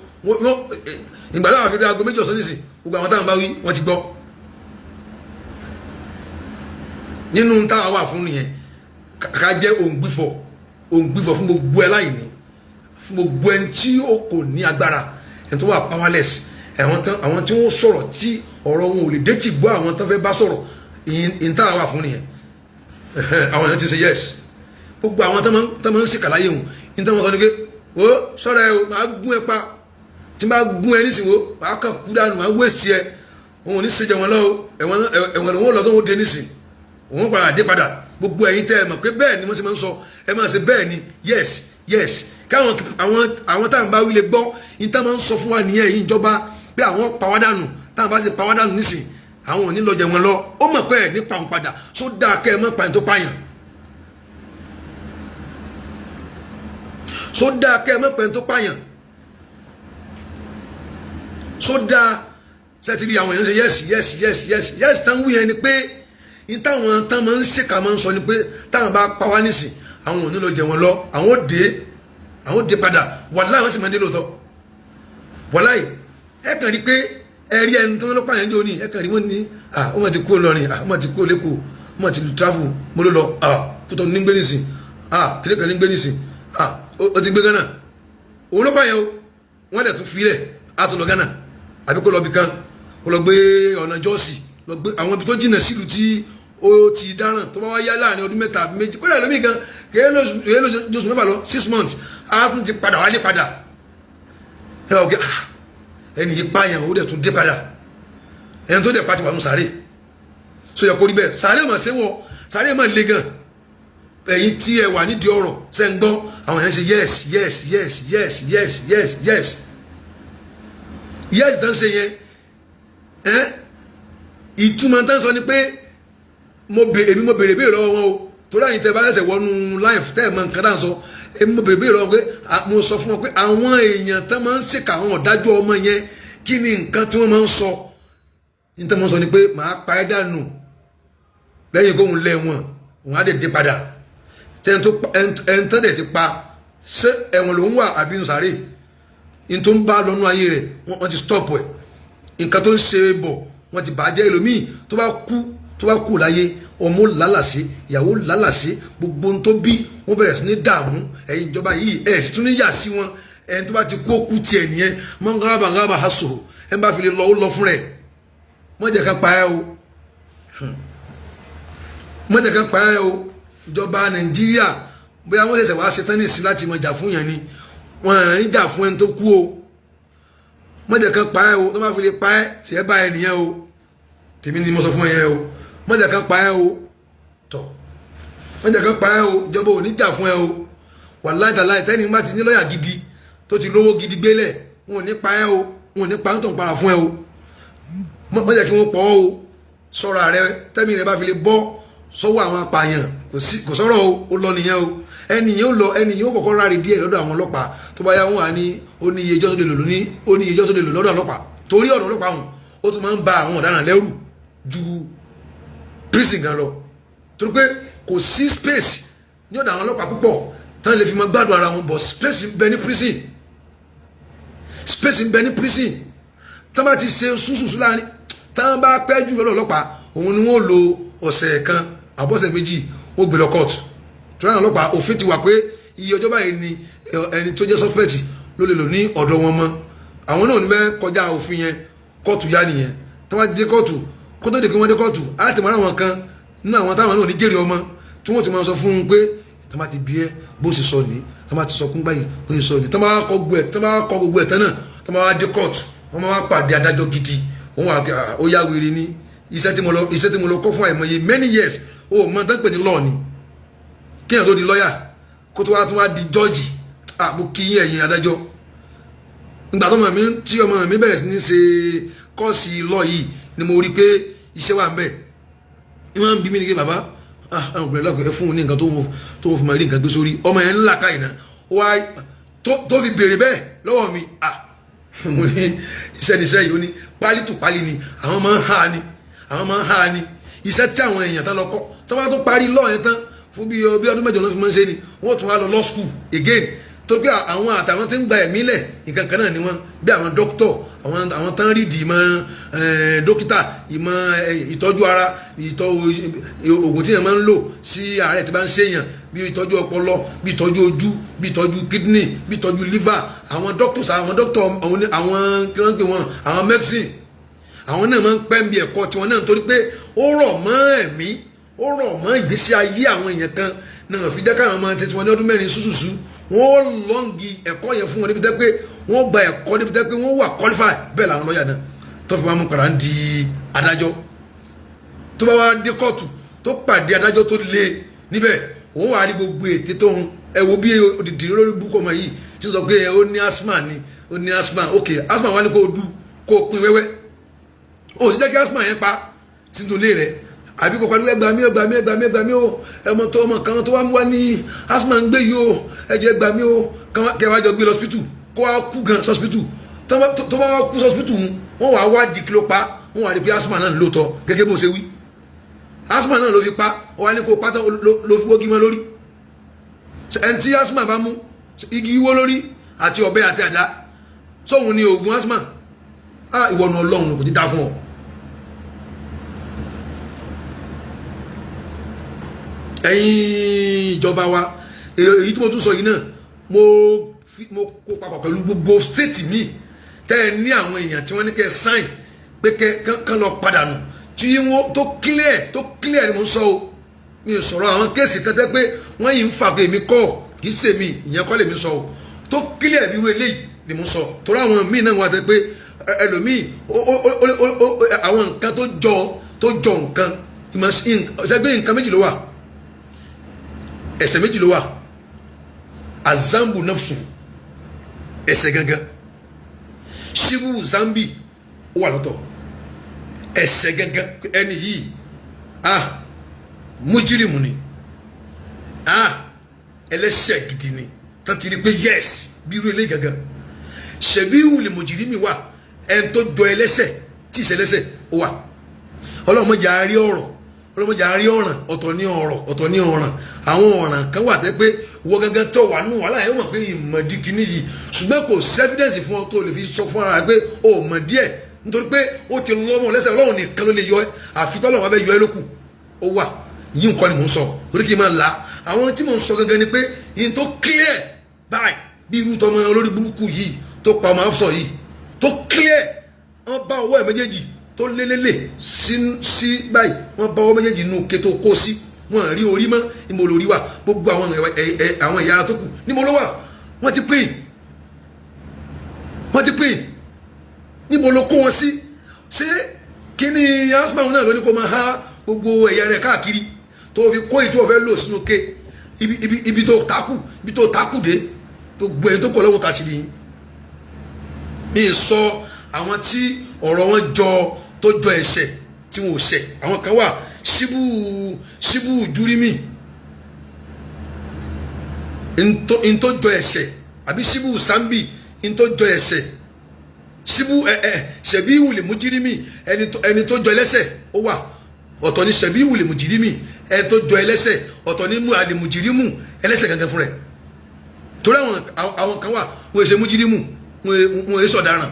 Ìgbà táwọn fi rí aago 2 ọ̀sán nísìn, gbogbo àwọn táwọn bá wí, wọ́n ti gbọ́. Nínú táwa wà fún nìyẹn, ká jẹ́ òǹgbìfọ̀, òǹgbìfọ̀ fún gbogbo ẹ láìní, fún gbogbo ẹni tí ó kò ní agbára, ẹni tó wà powerless, àwọn tí wọ́n sọ̀rọ̀ tí ọ̀rọ̀ wọn ò lè dé tì gbọ́ àwọn tó fẹ́ bá sọ̀rọ̀. Ìyẹn táwa wà fún nìyẹn. Àwọn èèyàn ti ṣe yes. Gbogbo àwọn tó máa ń ṣèkàláyé wọn ní tí wọ́n sọ ni pé, wo sọ̀rọ̀ ẹ o, máa gún ẹ pa. Tí máa gún ẹ nísìnyí, wo máa kàn kú dànù, máa wéṣì ẹ. Òun ò ní ṣèjẹ wọn lọ o, ẹ̀wọ̀n lòun ò lọ tó ń dé nísìn, òun padà dé padà. Gbogbo ẹ̀yin tẹ́ ẹ mọ̀ pé bẹ́ẹ̀ ni wọ́n ti máa ń sọ, ẹ máa ṣe bẹ́ẹ̀ ni, yes, yes, káwọn àwọn táwọn bá wí lè gbọ́. Ní táwọn máa ń sọ fún wa nìyẹn. Ẹ̀yin ìjọba, pé àwọn pa wá dànù, táwọn bá ṣe pa wá dànù nísìn, àwọn ò ní lọ jẹ wọn lọ. Ó mọ̀ pé ẹ̀ nípa òun padà só dáa kẹ́ ẹ mọ̀ pààyàn tó pààyàn, só dáa kẹ́ ẹ mọ̀ pààyàn tó pààyàn, só dáa. Sẹ́tìrì àwọn èèyàn ṣe yes, yes, yes, yes, yes. Tán wí yẹn ni pé ní táwọn tán máa ń ṣèkà máa ń sọ ni pé táwọn bá pa wá nísìn, àwọn ò ní lọ jẹ wọn lọ, àwọn ò dé, àwọn ò dé padà. Wàláhì, àwọn sì máa ń dé lóòótọ́. Wàláhì, ẹ kàn rí pé ẹ rí ẹni tó ń lọ́pàá yẹn jò ní, ẹ kàn rí wọn ní, ah, wọ́n ti kú lọrin, ah, wọ́n ti kú lẹ́kọ̀ọ́, wọ́n ti travel, mo ló lọ, ah, kútọ́ ní gbé nísìn, ah, kílẹ̀ kan ní gbé nísìn, ah, ó ti gbé Ghana. Òun ló pààyàn o, wọ́n dẹ̀ tún filẹ̀, á tún lọ Ghana àbí kó lọ bí kan, kó lọ gbé ọ̀nà Jọ́ọ̀sì, lọ gbé àwọn ibi tó jìnnà sílùú tí ó ti dáràn. Tó bá wá yá, láàrin ọdún 3 àbí 2, kódà lómi gan kèé lóṣù 6 lọ, 6 months, á tún ti padà wálé padà. Ẹ wọ́n kí ah, ẹni yìí pààyàn, ó dẹ̀ tún dé padà. Ẹni tó dẹ̀ pa ti wà nù sàárè. So yẹ kó rí bẹ́ẹ̀? Sàárè mà ṣe wọ, sàárè mà le gan. Ẹ̀yin tí ẹ wà nídìí ọ̀rọ̀ ṣe ń gbọ́, àwọn èèyàn ṣe yes, yes, yes, yes, yes, yes, yes, yes tán ṣe yẹn. Ẹ ìtumọ̀ tán sọ ni pé mo bè èmi mo bèrè béèrè lọ́wọ́ wọn o, torí àyìn tẹ bá ṣẹ̀ṣẹ̀ wọnú live tẹ́ ẹ̀ mọ nǹkan dáhùn sọ. Èmi mo bèrè béèrè lọ́wọ́ pé mo sọ fún wọn pé àwọn èèyàn tán máa ń ṣèkà, àwọn ọ̀dájú ọmọ yẹn, kí ni nǹkan tí wọ́n máa ń sọ? Ní tán máa ń sọ ni pé màá pa ẹ́ dànù, lẹ́yìn kóhun lẹ̀ wọ̀n, òun á dẹ̀ dé padà. Ẹni tán dẹ̀ ti pa, ṣé ẹ̀wọ̀n ló ń wà àbí inú sàárè? Ní tó ń bá lọ́nú ayé rẹ̀, wọ́n ti stop ẹ̀. Nǹkan tó ń ṣe bọ̀, wọ́n ti bàjẹ́. Ẹlòmíì tó bá kú, tó bá kú láyé, ọmọ lálàsí, ìyàwó lálàsí, gbogbo ohun tó bí, wọ́n bẹ̀rẹ̀ sí ní dààmú. Ẹ̀yin ìjọba yìí, ẹ̀ sì tún ní yà sí wọn. Ẹni tó bá ti kú, ó kú tiẹ̀ nìyẹn. Mọ́ ń gábà gábà ha sòrò, ẹ̀ ń bá fi lè lọ, ó lọ fún rẹ̀. Mọ́ jẹ́ ká pa ẹ́ o, mọ́ jẹ́ ká pa ẹ́ o. Ìjọba Nàìjíríà, bóyá wọ́n ṣẹ̀ṣẹ̀ wá ṣetán ní ìsìn láti mọ̀ jà fún yẹn ni, wọ́n ń jà fún ẹni tó kú o. Mọ́ jẹ́ ká pa ẹ́ o. Tó bá fi lè pa ẹ́, tiẹ̀ bá ẹ nìyẹn o. Tèmi ni mo sọ fún ẹ yẹn o. Mọ́ jẹ́ ká pa ẹ́ o tọ̀, mọ́ jẹ́ ká pa ẹ́ o. Ìjọba ò ní jà fún ẹ o. Wàláì tàláì, tẹ́ni bá ti ní lọ́ọ̀yà gidi tó ti lówó gidi gbélẹ̀, wọn ò ní pa ẹ́ o, wọn ò ní pa ń tàn para fún ẹ o. Mọ́ jẹ́ kí wọ́n pọ̀ ọ́ o. Sọ̀rọ̀ rẹ, tẹ́mi rẹ bá fi lè bọ́ sọ́wọ́ àwọn apààyàn, kò sọ̀rọ̀ o, ó lọ nìyẹn o. Ẹni yẹn ó lọ, ẹni yẹn ó kọ́kọ́ ráre díẹ̀ lọ́dọ̀ àwọn ọlọ́pàá. Tó bá yá, wọn à ní ó ní iye ijọ́ tó lè lò ní, ó ní iye ijọ́ tó lè lò lọ́dọ̀ ọlọ́pàá, torí ọ̀dọ̀ ọlọ́pàá hùn, ó tún máa ń ba àwọn ọ̀daràn lẹ́rù ju prison gan lọ, torí pé kò sí space ní ọ̀dọ̀ àwọn ọlọ́pàá púpọ̀ tán lè fi máa gbádùn ara wọn. But space ń bẹ ní prison, space ń bẹ ní prison. Tán bá ti ṣe sùsùsù láàrin, tán bá pẹ́ jù lọ́dọ̀ ọlọ́pàá, òun ni wọ́n lo ọ̀sẹ̀ kan àbọ̀sẹ̀ 2, wọ́n gbé lọ court. Torí àwọn ọlọ́pàá, òfin ti wà pé iye ọjọ́ báyìí ni ẹni tó jẹ́ suspect ló lè lò ní ọ̀dọ̀ wọn mọ́. Àwọn náà ò ní fẹ́ kọjá òfin yẹn. Kóòtù yá nìyẹn. Tí wọ́n dé kóòtù, kó tó di pé wọ́n dé kóòtù, á ti mọ àwọn kan nínú àwọn táwọn náà ò ní jèrè ọmọ, tí wọ́n ti máa sọ fún un pé tí wọ́n bá ti bí ẹ bó ṣe sọ ní, tí wọ́n bá ti sọ kún báyìí bó ṣe sọ ní, tí wọ́n bá kọ gbogbo ẹ̀, tí wọ́n bá kọ gbogbo ẹ̀ tán náà, tí wọ́n bá dé kóòtù, wọ́n máa pàdé adájọ́ gidi. Òun wà ó yá wèrè ní iṣẹ́ tí mo lọ kọ́ fún àìmọye many years. Ó mọ tán pè ní law ni, kéèyàn tó di lọ́yà, kó tó wá tún wá di jọ́ọ̀jì. Ah, mo kí yín, ẹ̀yin adájọ́. Ìgbà tó mọ̀ mí, tí ọmọ mi bẹ̀rẹ̀ sí ní ṣe course law yìí ni mo rí pé iṣẹ́ wà ń bẹ̀. Ìwọ̀n ń bí mi ní kí bàbá, ah, àwọn obìnrin lọ́kọ̀ ẹ fún un ní nǹkan tó ń fi máa rí nǹkan gbé sórí. Ọmọ yẹn ńlá káyìí náà ó wá tó fi béèrè bẹ́ẹ̀ lọ́wọ́ mi. Ah, mo ní iṣẹ́ níṣẹ́ yìí. Ó ní pálí tù pálí ni àwọn máa ń há ni, àwọn máa ń há ni. Iṣẹ́ tí àwọn èèyàn tán lọ kọ́, tó bá tún parí law yẹn tán fún bí ọdún 8 ló fi máa ń ṣe ni, wọ́n tún wá lọ law school again, tó pé àwọn àtàwọn tí ń gba ẹ̀mí lẹ̀, nǹkan kan náà ni wọ́n. Bí àwọn dókítọ̀, àwọn tán rídìí ìmọ̀ dókítà, ìmọ̀ ìtọ́jú ara, ìtọ́ oògùn tí èèyàn máa ń lò sí àárẹ̀ tí bá ń ṣèyàn, bí ìtọ́jú ọpọlọ, bí ìtọ́jú ojú, bí ìtọ́jú kidney, bí ìtọ́jú liver, àwọn doctors, àwọn doctor, àwọn kí wọ́n ń pè wọ́n, àwọn medicine, àwọn náà máa ń pẹ́ ń bí ẹ̀kọ́ tiwọn náà, nítorí pé ó rọ̀ mọ́ ẹ̀mí, ó rọ̀ mọ́ ìgbésí ayé àwọn èèyàn kan náà. Fi jẹ́ káwọn ọmọ tètè wọn ní ọdún 4 ṣùṣùṣù, wọ́n lọ́ǹgì ẹ̀kọ́ yẹn fún wọn níbi tẹ́ pé wọ́n gba ẹ̀kọ́, níbi tẹ́ pé wọ́n wà qualify. Bẹ́ẹ̀ làwọn lọ́ọ̀yà náà tó fi wá mú padà ń di adájọ́. Tó bá wá dé kóòtù, tó pàdé adájọ́ tó lé níbẹ̀, òun wà á rí gbogbo ète tó ń ẹ wo bí odidi lórí búkọ ọmọ yìí tí ń sọ pé ó ní asthma ni, ó ní asthma. Ok, asthma wà ní kó o du, kó o pin wẹ́wẹ́, ó sì jẹ́ kí asthma yẹn pa sínú ilé rẹ̀, àbí kò pariwo, "Ẹgbàá mi, ẹgbàá mi, ẹgbàá mi, ẹgbàá mi o, ẹmọ tó ọmọ kan tó wá wá ní asthma ń gbé yìí o, ẹjọ ẹgbàá mi o." Kẹwàá jọ gbé lọ hospital, kó wá kú gan hospital. Tó bá wá kú hospital, wọ́n wá wá di kí ló pa. Wọ́n wá rí pé asthma náà lóòótọ́, gẹ́gẹ́ bó ṣe wí, asthma náà ló fi pa. Wọ́n wá ní kó pátá ló fi wọ́gí mọ́ lórí. Ẹni tí asthma bá mú, igi wó lórí àti ọ̀bẹ àti àdá sóhun ni oògùn asthma. Ah, ìwọ̀nà Ọlọ́run kò ti dá fún ọ. Ẹ̀yin ìjọba wa, èyí tí mo tún sọ yìí náà, mo kó papọ̀ pẹ̀lú gbogbo state mi tẹ́ ẹ ní àwọn èèyàn tí wọ́n ní kẹ́ ẹ sign pé kẹ́ kán lọ padà nù, tí wọ́n tó clear, tó clear ni mo ń sọ o. Mi ò sọ̀rọ̀ àwọn case kan tẹ́ pé wọ́n yìí ń fà pé èmi kọ́, kì í ṣe mi, ìyẹn kọ́ lèmi sọ o. Tó clear bí irú eléyìí ni mo sọ, torí àwọn míì náà wà tẹ́ pé ẹlòmíì, àwọn nǹkan tó jọ nǹkan ṣẹgbẹ́, nǹkan méjì ló wà, ẹ̀ṣẹ̀ méjì ló wà. Azambu nafsu, ẹ̀ṣẹ̀ gangan. Ṣíbù zambi, ó wà lọ́tọ̀. Ẹ̀ṣẹ̀ gangan, ẹni yìí, ah, mújírìmù ni, ah, ẹlẹ́ṣẹ̀ gidi ni, tán ti rí pé yes, bí irú eléyìí gangan. Ṣèbí ìwùlẹ̀ mùjírìmì wà, ẹni tó jọ ẹlẹ́ṣẹ̀ tí ìṣẹlẹ́ṣẹ̀ ó wà. Ọlọ́mọdé àárí ọ̀rọ̀, ọlọ́mọdé àárí ọ̀ràn. Ọ̀tọ̀ ní ọ̀rọ̀, ọ̀tọ̀ ní ọ̀ràn. Àwọn ọ̀ràn kan wà tẹ́ pé wọ́n gangan tó wà nù wàhálà yẹn mọ̀ pé ìmọ̀dí kìíní yìí, ṣùgbọ́n kò sí evidence fún ọ tó lè fi sọ fún ara pé o mọ̀ díẹ̀, nítorí pé ó ti lọ́mọ lẹ́sẹ̀. Ọlọ́run nìkan ló lè yọ ẹ́, àfi tọ́lọ́run bá fẹ́ yọ ẹ́ lókù. Ó wà yìí, nǹkan ni mò ń sọ, torí kí n máa la àwọn tí mò ń sọ gangan ni pé yìí tó clear báyìí, bí irú tọmọ olórí burúkú yìí tó pa ọmọ afsọ yìí, tó clear, wọ́n bá ọwọ́ ẹ̀ méjèèjì tó lélẹ́lẹ̀ sí báyìí, wọ́n bá ọwọ́ méjèèjì nínú ike tó kó sí, wọ́n rí orí mọ́. Níbo lórí wà? Gbogbo àwọn ẹ̀yà ara tó kù, níbo ló wà? Wọ́n ti pín, wọ́n ti pín. Níbo ló kó wọn sí? Ṣé kí ni asma náà ló ní kó máa há gbogbo ẹ̀yà rẹ̀ káàkiri, tó fi kó ìtú ọ̀fẹ́ lò sínú ke? Ibi ibi ibi tó takù, ibi tó takù dé, tó gbé ẹni tó kọ̀ lọ́wọ́ ta sí ni. Mi sọ àwọn tí ọ̀rọ̀ wọn jọ, tó jọ ẹ̀ṣẹ̀ tí wọn ò ṣẹ̀. Àwọn kan wà síbú síbú júrímì, ntó jọ ẹ̀ṣẹ̀, àbí síbú sambi, ntó jọ ẹ̀ṣẹ̀, síbú ẹ ẹ ṣẹbi ìwùlẹ̀ mújírímì, ẹni tó jọ ẹlẹ́ṣẹ̀, ó wà. Ọ̀tọ̀ ni ṣẹbi ìwùlẹ̀ mújírímì, ẹni tó jọ ẹlẹ́ṣẹ̀. Ọ̀tọ̀ ni àlèmùjírímù, ẹlẹ́ṣẹ̀ gangan fún rẹ̀. Torí àwọn kan wà, wọ́n ṣe mújírímù, wọ́n ṣe sọ̀daràn,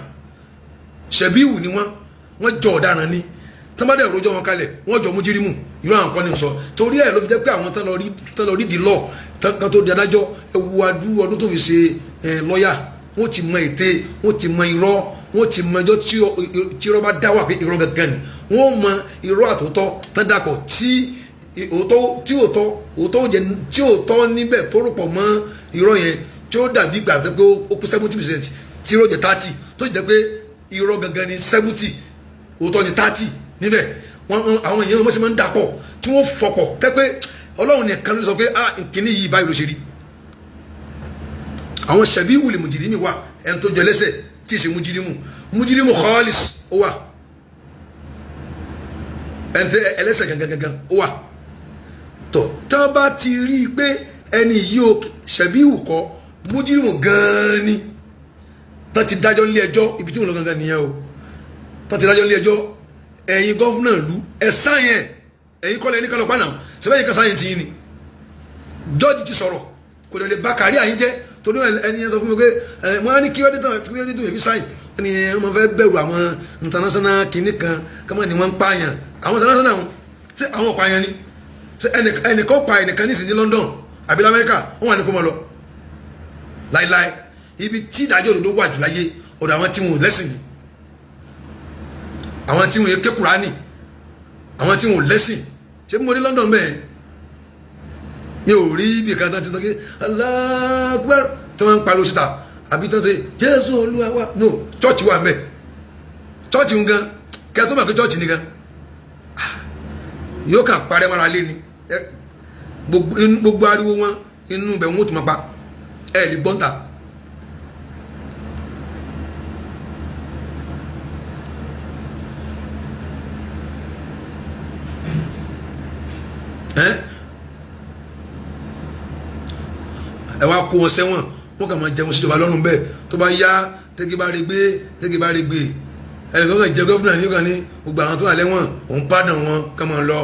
ṣẹbi ìwù ni wọ́n. Wọ́n jọ ọ̀daràn ni. Tọ́mọdé rojọ́ wọn kalẹ̀, wọ́n jọ mújírímù. Irú àwọn kan ní sọ. Torí ẹ̀ ló fi jẹ́ pé àwọn tán lọ rí di lọ kan tó di adájọ́, ewu adú ọdún tó fi ṣe lọ́yà, wọ́n ti mọ ète, wọ́n ti mọ irọ́, wọ́n ti mọ ẹjọ́ tí irọ́ bá dá wà pé irọ́ gangan ni. Wọ́n mọ irọ́ àtòtọ́ tán dàpọ̀, tí òótọ́, tí òótọ́ òótọ́ jẹ, tí òótọ́ níbẹ̀ tó rò pọ̀ mọ́ irọ́ yẹn, tí ó dàbí ìgbà tó pé ó kú 70%, tí irọ́ jẹ́ 30, tó jẹ́ pé irọ́ gangan ni 70, òótọ́ ni 30 níbẹ̀. Wọ́n àwọn èèyàn wọ́n sì máa ń dàpọ̀, tí wọ́n fọpọ̀ tẹ́ pé Ọlọ́run nìkan ló sọ pé, ah, nkíní yìí, báyìí ló ṣe rí. Àwọn ṣẹ̀bí wùlì mùjìrìmì wà, ẹni tó jẹ lẹ́sẹ̀ tí ì ṣe mùjìrìmù. Mùjìrìmù khalis ó wà, ẹni tẹ ẹlẹ́sẹ̀ gangan gangan ó wà. Tó tán bá ti rí i pé ẹni yìí ó ṣẹ̀bí wù kọ́, mùjìrìmù gan-an ni, tán ti dájọ́ nílé ẹjọ́, ibi tí mo lọ gangan nìyẹn o. Tán ti dájọ́ nílé ẹjọ́, ẹ̀yin governor ìlú, ẹ̀ sáyẹn. Ẹ̀yin kọ́lẹ̀ ní kálọ̀ pánà sẹ́fẹ̀yìn kan sáyẹn tì yín ni. Jọ́ọ̀jì ti sọ̀rọ̀, kò lè ba kárí àyín jẹ́. Torí ẹni yẹn sọ fún mi pé ẹ wọ́n á ní kí wọ́n dé tán, kí wọ́n dé tán, èmi sáyìn. Ẹni yẹn wọ́n fẹ́ bẹ̀rù àwọn international kìnnì kan kọ́mọ́ ni wọ́n ń pààyàn. Àwọn international wọn, ṣé àwọn pààyàn ni? Ṣé ẹnìkan pa ẹnìkan ní ìsìn ní London àbí lamẹ́ríkà, wọ́n wà ní kó máa lọ láíláí? Ibi tí ìdájọ́ òdodo wà jù láyé, ọ̀dọ̀ àwọn tí wọn ò lẹ́sìn ni, àwọn tí wọn yẹ ké Kùránì, àwọn tí wọn ò lẹ́sìn. Ṣé mo rí London bẹ́ẹ̀? Mi ò rí ibi kan tán ti tán kí Allahu Akbar tí wọ́n ń pariwo síta, àbí tán ṣe Jésù Olúwa wa. No, church wà mẹ́. Church ń gan kí a tó mọ̀ pé church ni gan yóò kàn parẹ́ mọ́ra lé ni. Gbogbo ariwo wọn inú ibẹ̀, wọn ò tún máa pa ẹ lè gbọ́n ta. Ẹ wá kó wọn sẹ́wọ̀n, wọn kàn máa jẹun síjọba lọ́rùn bẹ́ẹ̀. Tó bá yá, tẹ́gí bá rí gbé, tẹ́gí bá rí gbé, ẹnìkan kan jẹ governor ní kan ní gbogbo àwọn tó wà lẹ́wọ̀n, òun pardon wọn kàn máa lọ.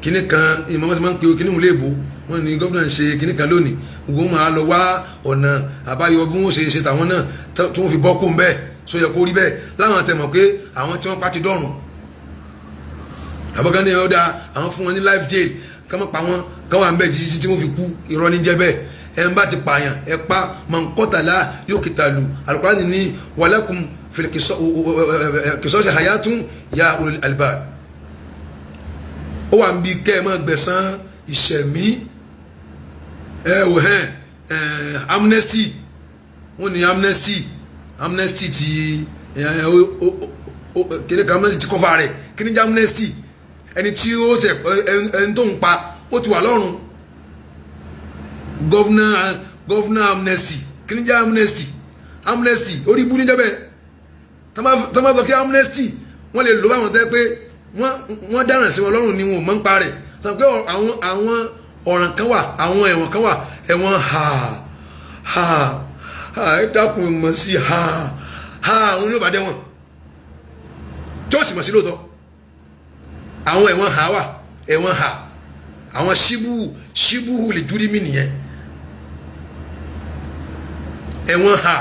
Kíní kan ìmọ̀ wọn ti máa ń pe kíní òun léèbó wọn ní governor ń ṣe kíní kan lónìí, gbogbo wọn máa lọ wá ọ̀nà àbáyọ bí wọ́n ṣe ṣe tàwọn náà tí wọ́n fi bọ́ kó ń bẹ́ẹ̀. So yẹ kó rí bẹ́ẹ̀ láwọn tẹ̀ mọ̀ pé àwọn tí wọ́n pa ti dọ̀rùn. Àbọ̀gán ní ọ̀dà àwọn fún wọn ní life jail, ká má pa wọn, ká wà ń bẹ̀ títí tí wọ́n fi kú. Irọ́ ní jẹ́ bẹ́ẹ̀. Ẹ̀ ń bá ti pààyàn, ẹ̀ pa. Man qatala yuqtalu. Al-Qur'ani ní walakum fil qisasi hayatun ya ulil albab. Ó wà ń bi kẹ́ ẹ máa gbẹ̀san ìṣẹ̀mí. Ẹ wò hẹ́n ẹ, amnesty, wọ́n ní amnesty, amnesty ti ẹ kéde kan, amnesty ti kọ́fà rẹ̀. Kí ni jẹ́ amnesty? Ẹni tí ó tẹ ẹni tó ń pa, ó ti wà lọ́rùn. Governor amnesty, kí ni jẹ́ amnesty? Amnesty orí ibú ní jẹ́ bẹ́ẹ̀. Tọ́ bá sọ kí amnesty, wọ́n lè lò báwọn tẹ́ pé wọ́n dáràn sí wọn lọ́rùn ni, wọn ò mọ̀ ń pa rẹ̀. Sọ pé àwọn ọ̀ràn kan wà, àwọn ẹ̀wọ̀n kan wà, ẹ̀wọ̀n ha ha ha, ẹ dákun mọ̀ sí ha ha, àwọn oníbàdàn dẹ́wọ̀n tí ó sì mọ̀ sí lóòótọ́. Àwọn ẹ̀wọ̀n ha wà, ẹ̀wọ̀n ha, àwọn ṣíbù ṣíbù lè dúrí mí nìyẹn. Ẹ̀wọ̀n ha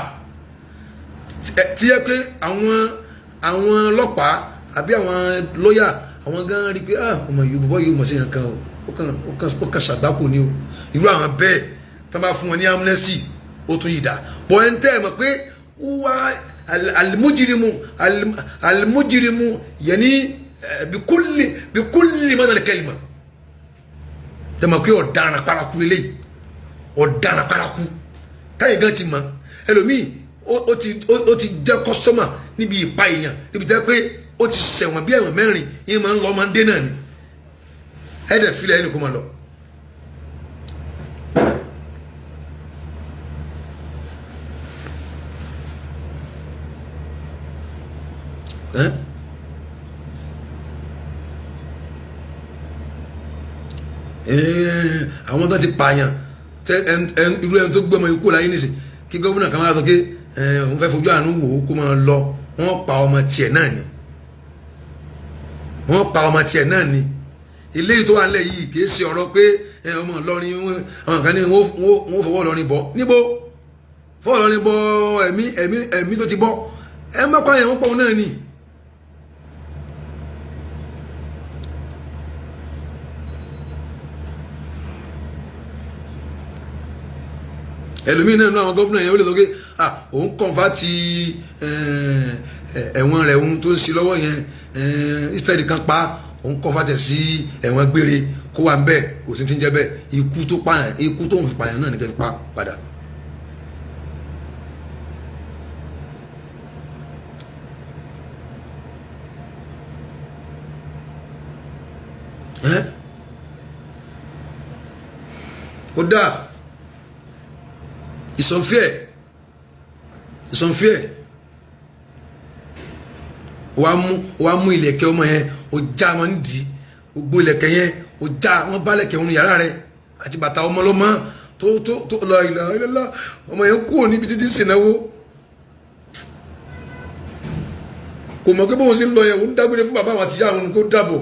tí yẹ pé àwọn ọlọ́pàá àbí àwọn lọ́yà, àwọn gan rí pé, ah, ọmọ Yorùbá yóò mọ̀ sí nǹkan o, ó kàn ṣàgbákò ni o. Irú àwọn bẹ́ẹ̀, tí wọ́n bá fún wọn ní amnesty, ó tún yìí dá bọ́. Ẹni tẹ́ ẹ mọ̀ pé wá alimujirimu, alimujirimu yẹni bikulli mana kalima, tẹ́ mọ̀ pé ọ̀daràn paraku lélẹ́yìí, ọ̀daràn paraku káyọ̀ gan ti mọ̀. Ẹlòmíì ó ti jẹ́ customer níbi ìpa èèyàn, níbi tẹ́ pé ó ti ṣẹ̀wọ̀n bí ẹ̀wọ̀n mẹ́rin, yín máa ń lọ, máa ń dé náà ni. Ẹ̀ẹ́dẹ̀ filẹ̀ ẹni kò máa lọ. Ẹ́ àwọn tó ti pààyàn, irú ẹni tó gbé ọmọ ikú láyé nísìn, kí gómìnà kan máa sọ pé òun fẹ́ fojú àánú wò ó kó máa lọ, wọ́n pa ọmọ tiẹ̀ náà ni, wọ́n pa ọmọ tiẹ̀ náà ni. Eléyìí tó wà nílẹ̀ yìí kì í ṣe ọ̀rọ̀ pé ọmọ Ìlọrin, àwọn kan ní wọ́n fọwọ́ Ìlọrin bọ̀ níbo, fọwọ́ Ìlọrin bọ̀, ẹ̀mí ẹ̀mí ẹ̀mí tó ti bọ́ ẹ má pààyàn, wọ́n pọ̀ òun náà ni. Ẹlòmíín náà nínú àwọn gómìnà yẹn, ó lè sọ pé ah, òun kọ̀ǹfà ti ẹ̀wọ̀n rẹ̀, òun tó ń ṣe lọ́wọ́ yẹn, instead kan pa òun kọ̀ǹfà tẹ̀ sí ẹ̀wọ̀n gbére kó wà ń bẹ̀. Kò sí ti ń jẹ́ bẹ́ẹ̀. Ikú tó pààyàn, ikú tó ń fi pààyàn náà ní kẹ́ fi pa padà. Kódà ìsọ̀nfíẹ̀ ìsọ̀nfíẹ̀, wàá mú ìlẹ̀kẹ̀ ọmọ yẹn, ó já wọn nídìí, gbogbo ìlẹ̀kẹ̀ yẹn ó já wọn bá lẹ̀kẹ̀ wọn yàrá rẹ àti bàtà ọmọ lọ́mọ tó tó tó lọ ìlà ìlà. Ọmọ yẹn kúrò níbi títí ń sìnáwó, kò mọ̀ pé bóun ṣe ń lọ yẹn, òun dágbére fún bàbá àwọn àtìyá àwọn kó dàbọ̀,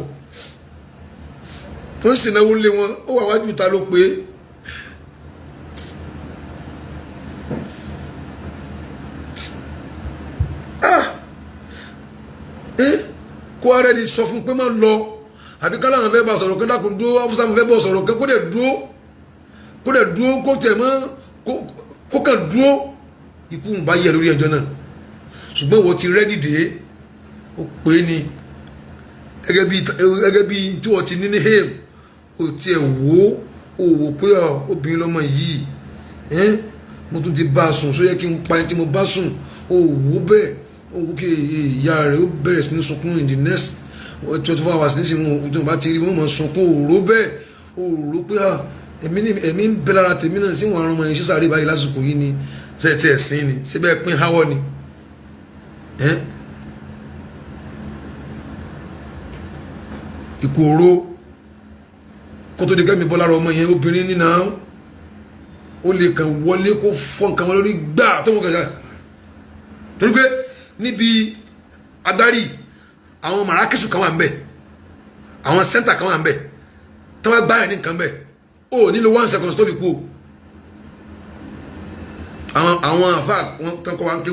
tó ń sìnáwó lé wọn, ó wà wájú ta ló pé. Kó ara ẹni sọ fún pé má lọ, àbí kálá àwọn fẹ́ bá sọ̀rọ̀ kí dákun dúró, ọ́fíìsì àwọn fẹ́ bọ̀ sọ̀rọ̀ kí kó dẹ̀ dúró, kó dẹ̀ dúró, kó tẹ̀ mọ́, kó kàn dúró. Ikú ń bá yẹ lórí ẹjọ́ náà, ṣùgbọ́n wọ́n ti rẹ́dì dé, ó pè é ní gẹ́gẹ́ bí tí wọ́n ti ní ní hale, ó tiẹ̀ wò ó wò pé obìnrin lọ́mọ yìí, mo tún ti bá a sùn, só yẹ kí n pa ẹni tí mo bá sùn? Ó wò bẹ́ẹ̀, ó wò kí ìyá rẹ̀ ó bẹ̀rẹ̀ sí ní sunkún in the next 24 hours nísìnyí, tí wọ́n bá ti rí wọ́n mọ̀ sunkún. Òró bẹ́ẹ̀, òró pé ẹ̀mí ń bẹ lára tèmi náà sí wọn, àrùn ọmọ yẹn sísàárè báyìí lásìkò yìí ni ṣe ti ẹ̀sìn ni síbẹ̀ pín háwọ́ ni. Ikú oró kó tó di kẹ́mi bọ́ lára ọmọ yẹn, obìnrin nínà ó lè kàn wọlé kó fọ́ nǹkan wọn lórí gbà tó wọn kàn torí pé níbi agbárí àwọn màrákìsù kan wà ń bẹ, àwọn center kan wà ń bẹ tí wọ́n gbá yẹn ní nǹkan bẹ, ó nílò 1 second tó fi kú o. Àwọn àfa wọn tán kọ́ wa ń ké,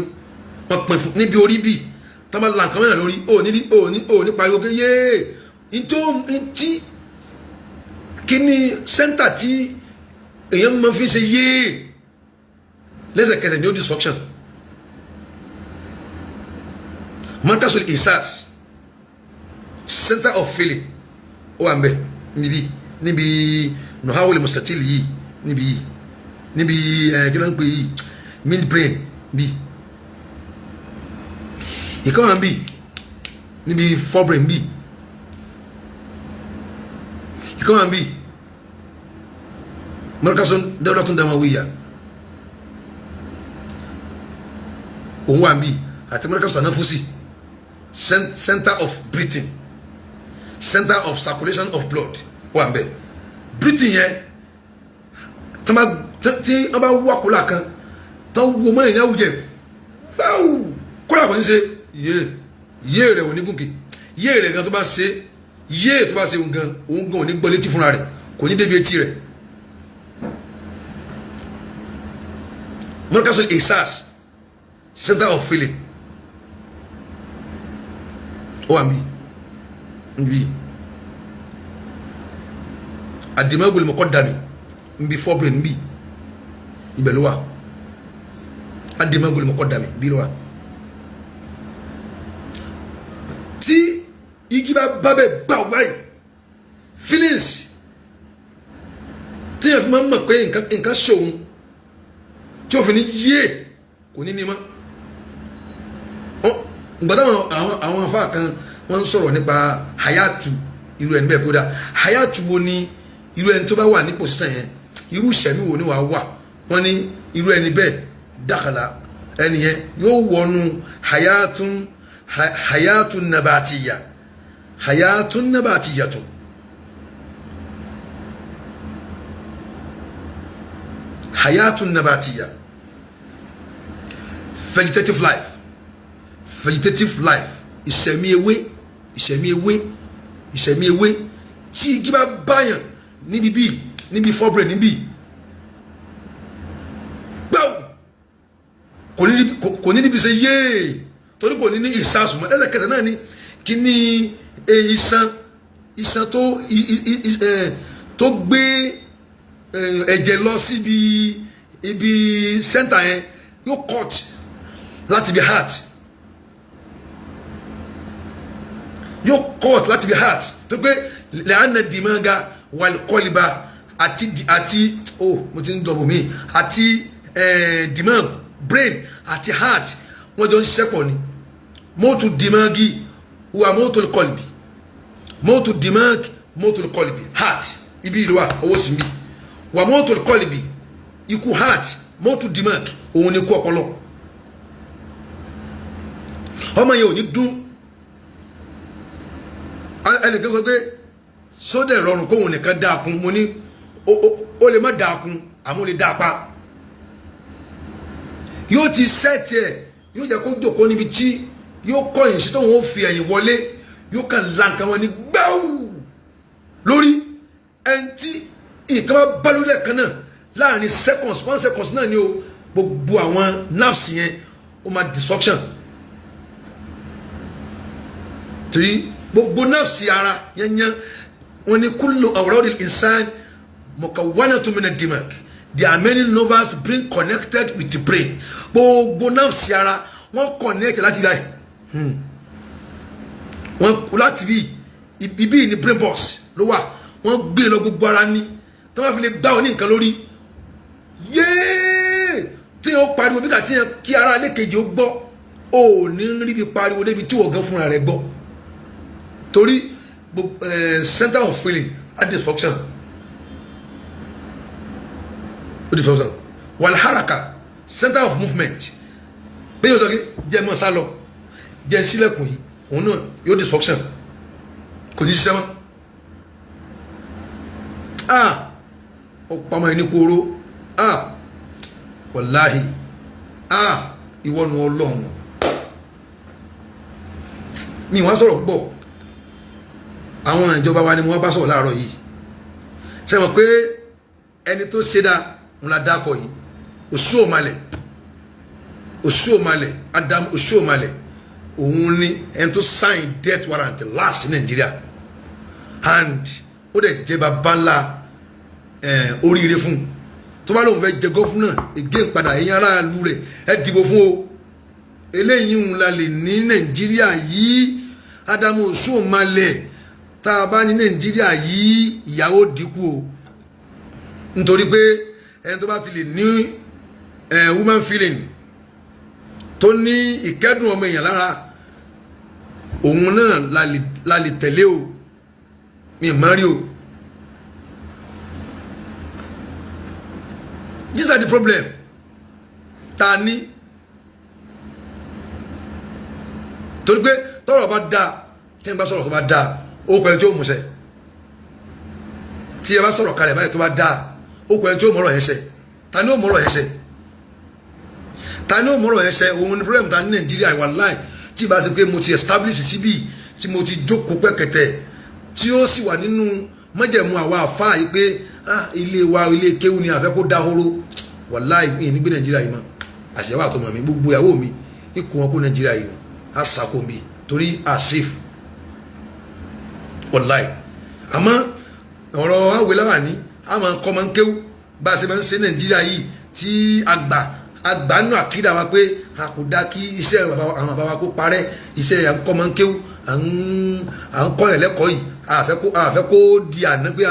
wọ́n pin fún níbi orí bì tí wọ́n bá la nǹkan mẹ́rin lórí, ó ní pariwo ké yéé ntí kíní center tí èèyàn máa fi ṣe yéé lẹ́sẹ̀kẹsẹ̀ ní ó destruction. Markasul isas, center of feeling, ó wà nbẹ níbi nuhawul mustatil yìí, níbi yìí, níbi ẹ kí ló ń pè yìí, midbrain bí ìkan wà nbí, níbi forebrain bí ìkan wà nbí, markasun dawlatun damawiya òun wà nbí, àti markasun anafusi, center of breathing, center of circulation of blood wà nbẹ. Breathing yẹn, tí wọ́n bá wà kólà kan tó wo mọ́ ìní àwùjẹ báwù kólà kan ń ṣe yé yé rẹ̀ ò ní gùnkè, yé rẹ̀ gan tó bá ṣe yé, tó bá ṣe òun gan, òun gan ò ní gbọ́ létí fúnra rẹ̀, kò ní débi etí rẹ̀. Markasul isas, center of feeling, ó wà nbí, nbí adimagul muqaddami, nbí forebrain nbí, ibẹ̀ ló wà. Adimagul muqaddami bí ló wà. Tí igi bá bá bẹ gbà ó báyìí, feelings tí yẹn fi máa ń mọ̀ pé nǹkan ṣòun tí o fi ní yé kò ní ní mọ́. Gbọ́dọ̀ àwọn afá kan wọ́n ń sọ̀rọ̀ nípa hayatu irú ẹni bẹ́ẹ̀. Kódà hayatu wo ni irú ẹni tó bá wà ní position yẹn, irú ìṣẹ̀mí wo ni wàá wà? Wọ́n ní irú ẹni bẹ́ẹ̀, dakhala, ẹni yẹn yóò wọnú hayatun. Hayatun nabatiya, hayatun nabatiyatun. Hayatun nabatiya, vegetative life, vegetative life, ìṣẹ̀mí ewé, ìṣẹ̀mí ewé, ìṣẹ̀mí ewé. Tí igi bá báyàn níbi bíi níbi forebrain níbí gbáwò, kò ní níbi ṣe yéè, torí kò ní ní ìsásùn mọ́. Lẹ́sẹ̀kẹsẹ̀ náà ni kí ní iṣan, iṣan tó gbé ẹ̀jẹ̀ lọ síbi ibi center yẹn yóò cut láti ibi heart, yóò cut láti ibi heart, tó pé lẹ́hànà dìmọ́gà wàlúkọ́lìbà àti oh, mo ti ń dọ̀bù mí, àti dimag, brain àti heart, wọ́n jọ ń ṣiṣẹ́ pọ̀ ni. Mọ́tò dimagi wà, mọ́tò kọlìbì, mọ́tò dimag, mọ́tò kọlìbì, heart ibi ìlú wa owó sì ń bí wà, mọ́tò kọlìbì, ikú heart, mọ́tò dimag, òun ni ikú ọpọlọ. Ọmọ yẹn ò ní dún. Ẹnìkan sọ pé sódẹ̀ rọrùn kóhun nìkan dáa kún. Mo ní ó lè má dáa kún, àmọ́ ó lè dáa pa. Yóò ti sẹ́ẹ̀tì ẹ̀, yóò jẹ́ kó jòkó níbi tí yóò kọ̀yìn sí, tóun ó fi ẹ̀yìn wọlé, yóò kàn la nǹkan wọn ní gbáwù lórí. Ẹni tí nǹkan bá bá lórí ẹ̀kan náà, láàrin seconds, one seconds náà ni o, gbogbo àwọn nerves yẹn ó máa destruction, torí gbogbo nerves ara yẹn yẹn, wọn ni kullu awradil insan mukawwanatun min ad-dimag, there are many nerves brain connected with the brain. Gbogbo nerves ara wọn connect láti báyìí, wọn láti bí ibi ní brain box ló wà, wọn gbé lọ gbogbo ara ní. Tí wọn fi lè gbá ọ ní nǹkan lórí yéé, tí yóò pariwo bí kàtí yẹn kí ara lẹ́kejì ó gbọ́, ò ní ríbi pariwo débi tí wọ́n gan fúnra rẹ̀ gbọ́, torí center of feeling at dysfunction, ó dysfunction. Wàlháraka, center of movement, bí yóò sọ kí jẹ́ mọ́ sálọ, jẹ́ sílẹ̀kùn yìí, òun náà yóò dysfunction, kò ní ṣiṣẹ́ mọ́. Ah, ó pamọ́ ẹni kóró. Ah, wàláhì, ah, ìwọ nu Ọlọ́run mi. Wọ́n sọ̀rọ̀ púpọ̀. Àwọn ìjọba wa ni mo wá bá sọ̀rọ̀ láàárọ̀ yìí. Ṣe mọ̀ pé ẹni tó ṣe dá ń la dákọ̀ yìí, Oshiomhole, Oshiomhole, Adam Oshiomhole, òun ni ẹni tó sign death warrant last ní Nàìjíríà, and ó dẹ̀ jẹ́ bàbá ńlá oríire fún un. Tó bá lóun fẹ́ jẹ governor again padà, ẹ̀yin aráàlú rẹ̀, ẹ dìbò fún o. Eléyìí ń la lè ní Nàìjíríà yìí. Adamu Oshiomhole, tá a bá ní Nàìjíríà yìí, ìyàwó dínkù o, nítorí pé ẹni tó bá ti lè ní woman feeling, tó ní ìkẹ́dùn ọmọ èèyàn lára, òun náà la lè tẹ̀lé o. Mi má rí o. These are the problem ta ní, torí pé tọ́rọ̀ bá dáa, tí n bá sọ̀rọ̀ tó bá dáa, ó pẹ̀lú tí ó múṣẹ. Tí ẹ bá sọ̀rọ̀ kalẹ̀ báyìí tó bá dáa, ó pẹ̀lú tí ó mọ̀rọ̀ yẹn ṣẹ. Ta ni ó mọ̀rọ̀ yẹn ṣẹ? Ta ni ó mọ̀rọ̀ yẹn ṣẹ? Òun ni problem ta ní Nàìjíríà. Wàláì, tí ìbá ṣe pé mo ti establish síbí, tí mo ti jókòó pẹ́kẹ̀tẹ̀, tí ó sì wà nínú májẹ̀mú àwa àfáà yìí pé ilé wa, ilé kéwú ni, àfẹ́ kó dahoro, wàláì, mi ní gbé Nàìjíríà yìí mọ́. Àṣẹwà àtọmọ mi, gbogbo ìyàwó mi, ikùn wọn kó Nàìjíríà yìí á sàkó mi, torí à safe, wàláì. Àmọ́ ọ̀rọ̀ àwẹ̀ láwà ní àmọ́ kọ́ máa ń kéwú bá a ṣe máa ń ṣe Nàìjíríà yìí, tí àgbà àgbà nù àkídà wa pé a kò dá kí iṣẹ́ àwọn bàbá wa kó parẹ́. Iṣẹ́ à ń kọ́ máa ń kéwú, à ń kọ́ ẹ̀ lẹ́kọ̀ọ́ yìí, àfẹ́ kó di àná pé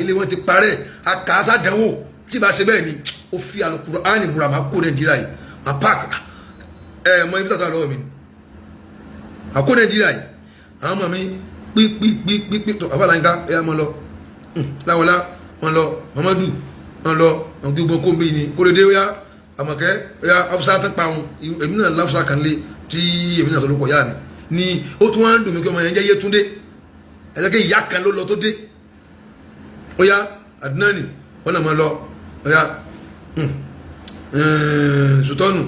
ilé wọn ti parẹ́, a kà á sádánwò. Tí bá ṣe bẹ́ẹ̀ ni, ó fi Al-Qur'ani búra, máa kó Nàìjíríà yìí, máa park ẹ mọ ibi tàtà lọ́wọ́ mi, máa kó Nàìjíríà yìí. Àwọn ọmọ mi pípípípí tó àbálàyínká ẹ mọ lọ, láwọlá wọn lọ, Mamadu wọn lọ, àwọn gbogbo kó ń bí ni kórédé ó yá, àmọ̀kẹ́ ó yá, afusa tó pa òun. Èmi náà láfusa kan lé tí èmi náà sọ lóko yá mi. Ni ó tún wá ń dùn mí kí ọmọ yẹn jẹ́ Yétúndé. Ẹ jẹ́ kí ìyá kan ló lọ tó dé. Ó yá, Adinani, wọn náà máa lọ. Ó yá, Sùtọ́nù,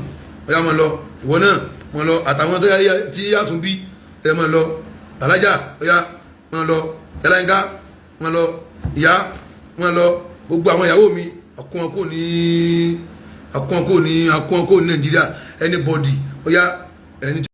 ó yá, máa lọ. Ìwọ náà máa lọ, àtàwọn tí yá tún bí ẹ máa lọ. Alájà, ó yá, máa lọ. Yàrá máa lọ, ìyá máa lọ. Gbogbo àwọn ìyàwó mi, akún wọn kò ní Nàìjíríà. Anybody, ó yá, ẹni.